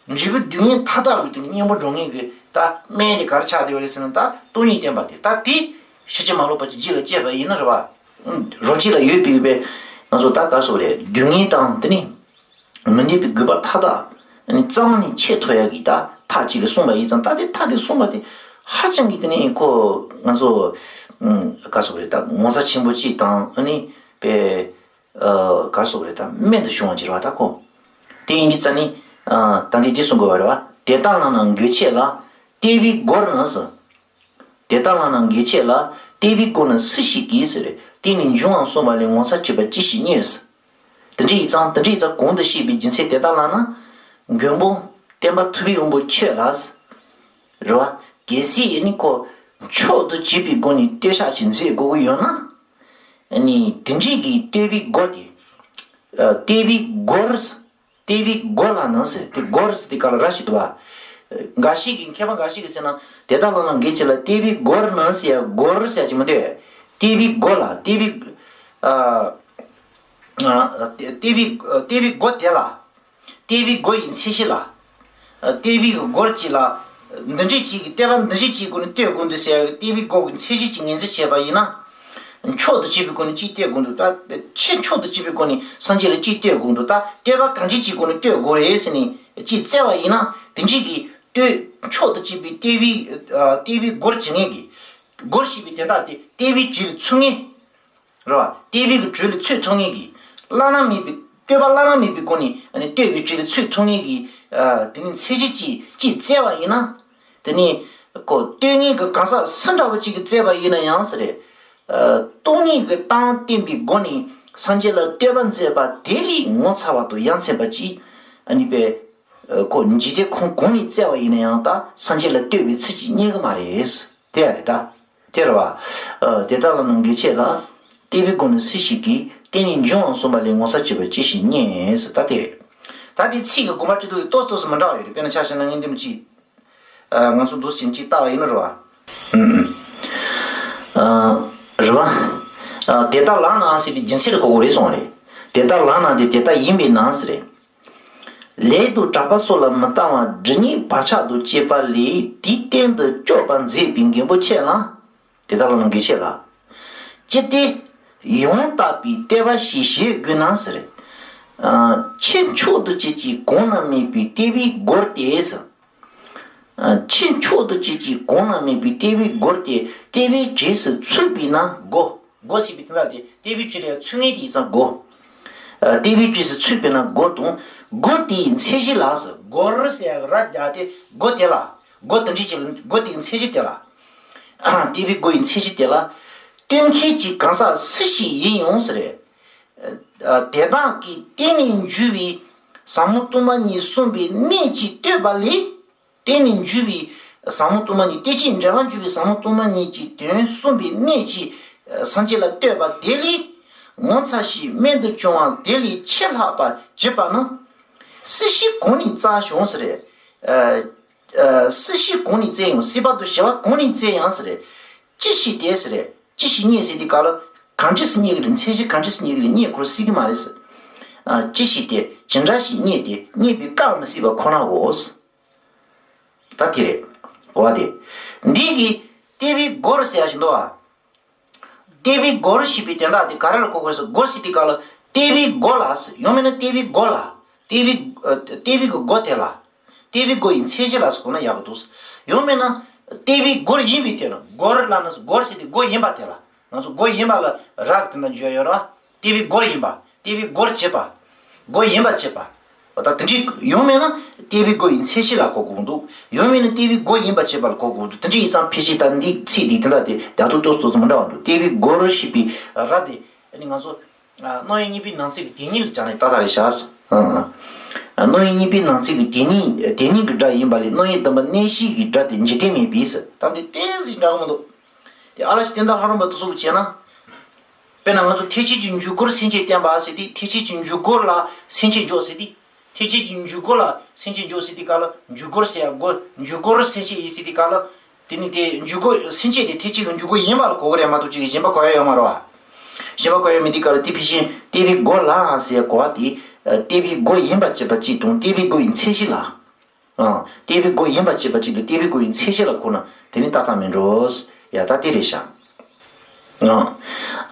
འབྲས་བུ་སྡུག་བསྔལ་མཐའ་དག་ལ་དེ་གཉེན་པོ་འགྲོ་ངེས་ཀྱི་ད་སྨན་དེ་ག་རེ་ཆགས་བསྡད་ཡོད་རེད་ཟེར་ན། ད་སྟོང་ཉིད་བསྟན་པ་དེ། ད་དེ་ཕྱིན་ཅི་མ་ལོག་པ་ཅིག་རྗེས་ལ་སྐྱེས་པ་ཡིན་ན་རེད་བ། རང་རྒྱུད་ལ་ཡོད་པའི་པའི་ང་ཚོ་ད་ག་རེ་ཟེར་དགོས་རེད། སྡུག་བསྔལ་དང་དེ་ནི། མི་འདོད་པའི་རྒུད་པ་མཐའ་དག་ནི་རྩ་བ་ནས་ཆད་ཐུབ་ཡག་གི་ད་ཐབས་ཅིག་ལ་གསུངས་པ་ཡིན་ཙང་། ད་དེ་ཐབས་དེ་གསུངས་པ་དེ་ཧ་ཅང་གི་དེ་ནས་ཁོ་ང་ཚོ་ག་རེ་ཟེར་དགོས་རེད། ད་ངོ་མཚར་ཆེན་པོ་ཅིག་དང་། ཨ་ནི་པའི་ག་རེ་ཟེར་དགོས་རེད། ད་རྨད་དུ་བྱུང་བ་ཅིག་རེད་བ། ད་ཁོ་དེ་ཡིན་དུས་ཙམ་ནས་ད་འདི་འདི་གསུང་དགོས་པ་རེད་བ། དེ་ལྟར་ལགས་ན་དགོས་ཆེད་ལ། བལྟས་པའི་སྒོར་ནི་ཟེར། དེ་ལྟར་ལགས་ན་དགོས་ཆེད་ལ། བལྟས་པའི་སྒོ་ནི་སུ་ཞིག་གིས་ཟེར། བལྟས་ནས་འབྱུང་བ་གསུངས་པ་ལས། ངོ་མཚར་གྱུར་པ་ཅི་ཞིག་རྙེད་ཟེར། དེ་འདྲ་ཡིན་ཙང་། དེ་འདྲ་ཡིན་ཙང་གོང་དུ་བཤད་པའི་རྒྱུ་མཚན་དེ་ལྟར་ལགས་ན། མགོན་པོ་བསྟན་པ་ཐུབ་པའི་དབང་པོ་ཁྱོད་ལ་ཟེར། རེད་བ། གལ་སྲིད་ཡིན་ནི་ཁོ་མཆོག་ཏུ་གྱུར་པའི་སྒོ་ནས་བསྟོད་བཤགས་ཤིག་མཛད་དགོས་ཀྱི་ཡོད་ན། ཨ་ནི་དེ་འདྲའི་གི་བལྟས་པའི་སྒོ་དེ། ཨ། བལྟས་པའི་སྒོར་ཟེར། བལྟས་པའི་སྒོ་ལ་ནི་ཟེར། དེ་སྒོར་ཟེར་དེ་ག་ལ་ར་ཞིག་འདུག་བ། འགའ་ཞིག་གིས། མཁས་པ་འགའ་ཞིག་གིས་ཟེར་ན། དེ་ལྟར་ལགས་ན་དགོས་ཆེད་ལ། བལྟས་པའི་སྒོར་ནི་ཟེར་ཡ། སྒོར་ཟེར་ཡ་ཅིག་མི་འདུག། བལྟས་པའི་སྒོ་ལ། བལྟས་པའི། ཨ། ཨ། བལྟས་པའི། བལྟས་པའི་སྒོ་དེ་ལ། བལྟས་པའི་སྒོ་ཡི་མཚན་གཞི་ལ། ཨ། བལྟས་པའི་སྒོར་གཅིག་ལ། འདི་འདྲའི་གཅིག་གིས། བལྟས་པ་འདི་འདྲའི་གཅིག་སྒོ་ནས་བལྟས་དགོས་འདུག་ཟེར་ཡ། བལྟས་པའི་སྒོ་གི་མཚན་གཞི་གཅིག་ངོས་འཛིན་བྱས་པ་ཡིན་ན། མཆོག་ཏུ་གྱུར་པའི་སྒོ་ནས་གཅིག་བལྟས་དགོས་འདུག། ད་ཆེས་མཆོག་ཏུ་གྱུར་པའི་སྒོ་ནས་སངས་རྒྱས་ལ་གཅིག་བལྟས་དགོས་འདུག། ད་བལྟས་པ་གང་ཅིའི་སྒོ་ནས་བལྟས་དགོས་རེད་ཟེར་ནས་གཅིག་བཙལ་བ་ཡིན་ན། དེ་འདྲའི་གི་བལྟས། མཆོག་ཏུ་གྱུར་པའི་བལྟས་པའི། ཨ། བལྟས་པའི་སྒོར་བྱེད་མཁན་གྱི། སྒོར་ཞེས་པའི་དོན་དག་དེ་བལྟས་པའི་དྲོད་ལ་ཚུད་མཁན། རེད་བ། བལྟས་པའི་གི་དྲོད་ལ་ཚུད་ཐུབ་མཁན་གྱི། བླ་ན་མེད་པའི། བལྟས་པ་བླ་ན་མེད་པའི་སྒོ་ནས། ཨ་ནི་བལྟས་པའི་དྲོད་ལ་ཚུད་ཐུབ་མཁན་གྱི། ཨ། དེ་ནི་མཚན་གཞི་གཅིག་གཅིག་བཙལ་བ་ཡིན་ན། དེ་ནི་ཁོ་བལྟས་མཁན་གྱི་གང་ཟག་སུ་འདྲ་བ་ཅིག་གིས་བཙལ་བ་ཡིན་ན་ཡང་ཟེར། ཨ། སྟོང་ཉིད་ཀྱི་སྟངས་བསྟན་པའི་སྒོ་ནས་སངས་རྒྱས་ལ་བསྟོད་པ་མཛད་པ་དེ་ལས་ངོ་མཚར་བ་དང་ཡ་མཚན་པ་ཅིག། ཨ་ནི་པའི། ཨ། ཁོ་འཇིག་རྟེན་ཁམས་གང་ནས་བཙལ་བ་ཡིན་ན་ཡང་། ད་སངས་རྒྱས་ལ་བསྟོད་པའི་ཚིག་ཅིག་རྙེད་གི་མ་རེད། དེ་ཡ་རེད་ད། དེ་རེད་བ། ཨ། དེ་ལྟར་ལགས་ན་དགོས་ཆེད་ལ། བལྟས་པའི་སྒོ་ནི་སུ་ཞིག་གིས། བལྟས་ནས་འབྱུང་བ་གསུངས་པ་ལས། ངོ་མཚར་གྱུར་པ་ཅི་ཞིག་རྙེད་ཟེར། ད་དེ་རེད། ད་དེ་ཚིག་གི་དགོངས་པ་སྤྱི་ལྡོག་ཏོག་ཙམ་ཏོག་ཙམ་མི་འདྲ་བ་ཡོད་རེད། དཔེར་ན་ཆ་བཞག་ན་ངས་འདི་མོ་ཅིག། ཨ། ང་ཚོ་འདུག་སེ་ཅིག་ལྟ་བ་ཡིན་ན་རེད་བ། ཨུམ་ཨུམ། ཨ། རེད་བ། ཨ། དེ་ལྟར་ལགས་ན་ཟེར་དེ་རྒྱུ་མཚན་རེ་གོ་དགོས་རེད་གསུངས་རེད། དེ་ལྟར་ལགས་ན་དེ་དེ་ལྟར་ཡིན་པས་ན་ཟེར་རེད། ལས་དང་གྲགས་པ་སོགས་ལ་མི་ལྟ་བར་སྒྲིབ་གཉིས་བག་ཆགས་དང་བཅས་པ་ལས་དེའི་རྟེན་དུ་གཅོད་པར་མཛད་པའི་མགོན་པོ་ཁྱེད་ལ། དེ་ལྟར་ལགས་ན་དགོས་ཆེད་ལ། ཅི་སྟེ་ཡང་དག་པའི་བལྟས་པ་ཞེས་བཞེད་དགོས་ན་ཟེར། ཨ། ཆེས་མཆོག་ཏུ་གྱུར་ཅིང་གོང་ན་མེད་པའི་བལྟས་པའི་སྒོར་ཏེ་ཟེར། ཨ། ཆེས་མཆོག་ཏུ་གྱུར་ཅིང་གོང་ན་མེད་པའི་བལྟས་པའི་སྒོར་ཏེ། བལྟས་པའི་རྗེས་སུ་ཚུད་པས་ན་སྒོ། སྒོ་ཞེས་པའི་དོན་དག་དེ་བལྟས་པའི་རྗེས་ལ་ཚུད་མཁན་དེ་ཡིན་ཙང་སྒོ། ཨ། བལྟས་པའི་རྗེས་སུ་ཚུད་པས་ན་སྒོ་དང་། སྒོ་དེའི་མཚན་གཞི་ལ་ཟེར། སྒོར་ཟེར་ཡག་གི་ར་དེ་བརྒྱབ་སྟེ་སྒོ་དེ་ལ། སྒོ་དེ་འདྲ་ཅིག་ལ། སྒོ་དེ་གི་མཚན་གཞི་དེ་ལ། ལྟེ་བའི་སྒོ་ཡི་མཚན་གཞི་དེ་ལ། སྟོན་མཁན་གྱི་གང་ཟག་སུ་ཞིག་ཡིན་ཡང་ཟེར། ཨ། དེ་དག་གིས་བརྟེན་ནས་འཇུག་པའི་ཟབ་མོ་སྟོང་པ་ཉིད་གསུངས་པའི་གནད་ཀྱིས་བསྟོད་པ་ལས། བརྟེན་ནས་འཇུག་པའི་ཟབ་མོ་སྟོང་པ་ཉིད། དེ་ཅིག་འབྲེལ་བར་འཇུག་པའི་ཟབ་མོ་སྟོང་པ་ཉིད་ཀྱི་དོན་གསུངས་པའི་གནད་ཀྱིས་སངས་རྒྱས་ལ་བསྟོད་པ་དེ་ལས། ངོ་མཚར་ཞིང་རྨད་དུ་བྱུང་བ་དེ་ལས་ཆེས་ལྷག་པར་བརྗོད་པ་ནི། སྲིད་ཞི་གང་ནས་བཙལ་ཡང་ཟེར། ཨ། ཨ། སྲིད་ཞི་གང་ནས་བཙལ་ཡང་། སྲིད་པ་དང་ཞི་བ་གང་ནས་བཙལ་ཡང་ཟེར། ཅི་ཞིག་སྟེ་ཟེར། ཅི་ཞིག་རྙེད་ཟེར་དུས་སྐབས་ལ། གང་འདྲ་ཞིག་རྙེད་ཀྱི་རེད། མཚན་གཞི་གང་འདྲ་ཞིག་རྙེད་ཀྱི་རེད། རྙེད་ཁོ་རང་སྲིད་ཀྱི་མ་རེད་ཟེར། ཨ། ཅི་ཞིག་སྟེ། ཇི་འདྲ་ཞིག་རྙེད་དེ། རྙེད་པས་བཀག་མི་སྲིད་པ་ཁོ་ན་འོ་ཟེར། ད་དེ་རེད། གོ་བ་དེ། འདི་གི་ལྟེ་བའི་སྒོར་ཟེར་ཡ་ཞིག་འདུག་ཨ། ལྟེ་བའི་སྒོར་ཞེས་པའི་དོན་དག་དེ་ག་རེ་ལ་གོ་དགོས་ཟེར། སྒོར་ཟེར་དུས་སྐབས་ལ། ལྟེ་བའི་སྒོ་ལ་ཟེར། ཡང་མིན་ན་ལྟེ་བའི་སྒོ་ལ། ལྟེ་བའི། ཨ། ལྟེ་བའི་གི་སྒོ་དེ་ལ། ལྟེ་བའི་སྒོ་ཡི་མཚན་གཞི་ལ་ཟེར་གོ་ན་ཡག་པོ་འདུག་ཟེར། ཡང་མིན་ན་ལྟེ་བའི་སྒོར་ཡིན་པའི་དོན་ལ། སྒོར་ལ་ན་སྒོར་ཟེར་དུས་སྒོ་ཡིན་པ་དེ་ལ། ང་ཚོ་སྒོ་ཡིན་པ་ལ་རག་དེ་འདྲ་འཇུག་ཡ་ཡོད་རེད་བ། ལྟེ་བའི་སྒོར་ཡིན་པ། ལྟེ་བའི་སྒོར་བྱེད་པ། སྒོ་ཡིན་པར་བྱེད་པ། འོ་ད་དེ་འདྲའི་ཡང་མིན་ན་ལྟེ་བའི་སྒོ་ཡི་མཚན་གཞི་ལ་གོ་དགོས་འདུག། ཡང་མིན་ན་ལྟེ་བའི་སྒོ་ཡིན་པར་བྱེད་པ་ལ་གོ་དགོས་འདུག། དེ་འདྲ་ཡིན་ཙང་ཕལ་ཆེར་ད་འདི་ཚིག་འདི་དེ་འདྲ་དེ་རྒྱ་ཐོ་ཏོག་ཙམ་མི་འདྲ་བ་འདུག། ལྟེ་བའི་སྒོར་ཞེས་པའི་ར་དེ་ཨ་ནི་ང་ཚོ་ཨ། རྣམ་དབྱེ་གཉིས་པའི་ནང་ཚིག་གི་དེ་ཉིད་ལ་སྦྱར་ནས་ཏག་ཏག་རེད་ཤག། ཨ། ཨ། རྣམ་དབྱེ་གཉིས་པའི་ནང་ཚིག་གི་དེ་ཉིད། དེ་ཉིད་ཀྱི་སྒྲ་ཡིན་པ་ལས། རྣམ་དབྱེ་བདུན་པ་གནས་གཞི་གི་སྒྲ་དེ་འཇིག་རྟེན་མིན་པས་ཟེར། ད་འདི་ཏོག་ཙམ་འདྲ་གི་མི་འདུག། དེ་ཨ་ལ་ཤི་བསྟན་དར་ལྷ་རམས་པ་དེ་ཚོ་གིས་བྱས་ན། དཔེར་ན་ང་ཚོ་ཐེག་ཆེན་གྱི་འཇུག་སྒོར་སེམས་བསྐྱེད་བསྟན་པ་ཟེར་དུས། ཐེག་ཆེན་གྱི་འཇུག་སྒོར་ལ་སེམས་བསྐྱེད་འཇོག་ཟེར་དུས། ཐེག་ཆེན་གྱི་འཇུག་སྒོ་ལ་སེམས་བསྐྱེད་འཇོག་ཟེར་དུས་སྐབས་ལ། འཇུག་སྒོར་ཟེར་ཡ་སྒོ། འཇུག་སྒོར་སེམས་བསྐྱེད་ཡིན་ཟེར་དུས་སྐབས་ལ། དེ་ནི་དེ་འཇུག་སྒོ་སེམས་བསྐྱེད་དེ་ཐེག་ཆེན་གྱི་འཇུག་སྒོ་ཡིན་པ་ལ་གོ་གི་རེད་མ་གཏོགས་ཅིག་གཞན་པ་གོ་ཡ་ཡོད་མ་རེད་བ། གཞན་པ་གོ་ཡ་མེད་དུས་སྐབས་ལ། དེ་ཕལ་ཆེར་ལྟེ་བའི་སྒོ་ལ་ཟེར་ཡ་གོ་བ་དེ། ལྟེ་བའི་སྒོ་ཡིན་པར་བྱེད་པ་གཅིག་དང་། ལྟེ་བའི་སྒོ་ཡི་མཚན་གཞི་ལ། ཨ། ལྟེ་བའི་སྒོ་ཡིན་པར་བྱེད་པ་གཅིག་དང་། ལྟེ་བའི་སྒོ་ཡི་མཚན་གཞི་ལ་གོ་ན་དེ་ནི་ཏག་ཏག་མིན་འགྲོ། ཡ་ད་དེ་རེད་ཤག། ཨ།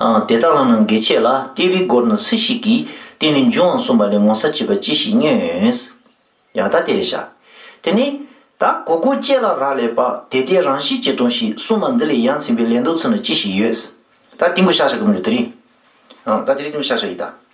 ཨ། དེ་ལྟ་ལ་ནི་དགེ་བྱེད་ལ། ལྟེ་བའི་སྒོར་ནི་སུ་ཞིག་གིས། བརྟེན་ནས་འབྱུང་བ་གསུངས་པ་ལས། ངོ་མཚར་བྱེད་པ་ཅི་ཞིག་སྨྱོས། ཡང་ད་དེ་རེད་ཤག། དེ་ནས་ད་གོ་གོ་ཅེ་ལ་ར་ལས་པ། དེ་ལྟའི་རང་བཞིན་གྱིས་སྟོང་ཞིང་། གསུངས་པ་འདི་ལས་ཡ་མཚན་པའི། ལན་དུ་ཚུལ་ནི་ཅི་ཞིག་ཡོད། ད་དེ་གོ་ཤག་ཤག་གི་མི་འདུག་དེ་རིང་། ཨ། ད་དེ་རིང་དེ་གོ་ཤག་ཤག་ཡིན་ད།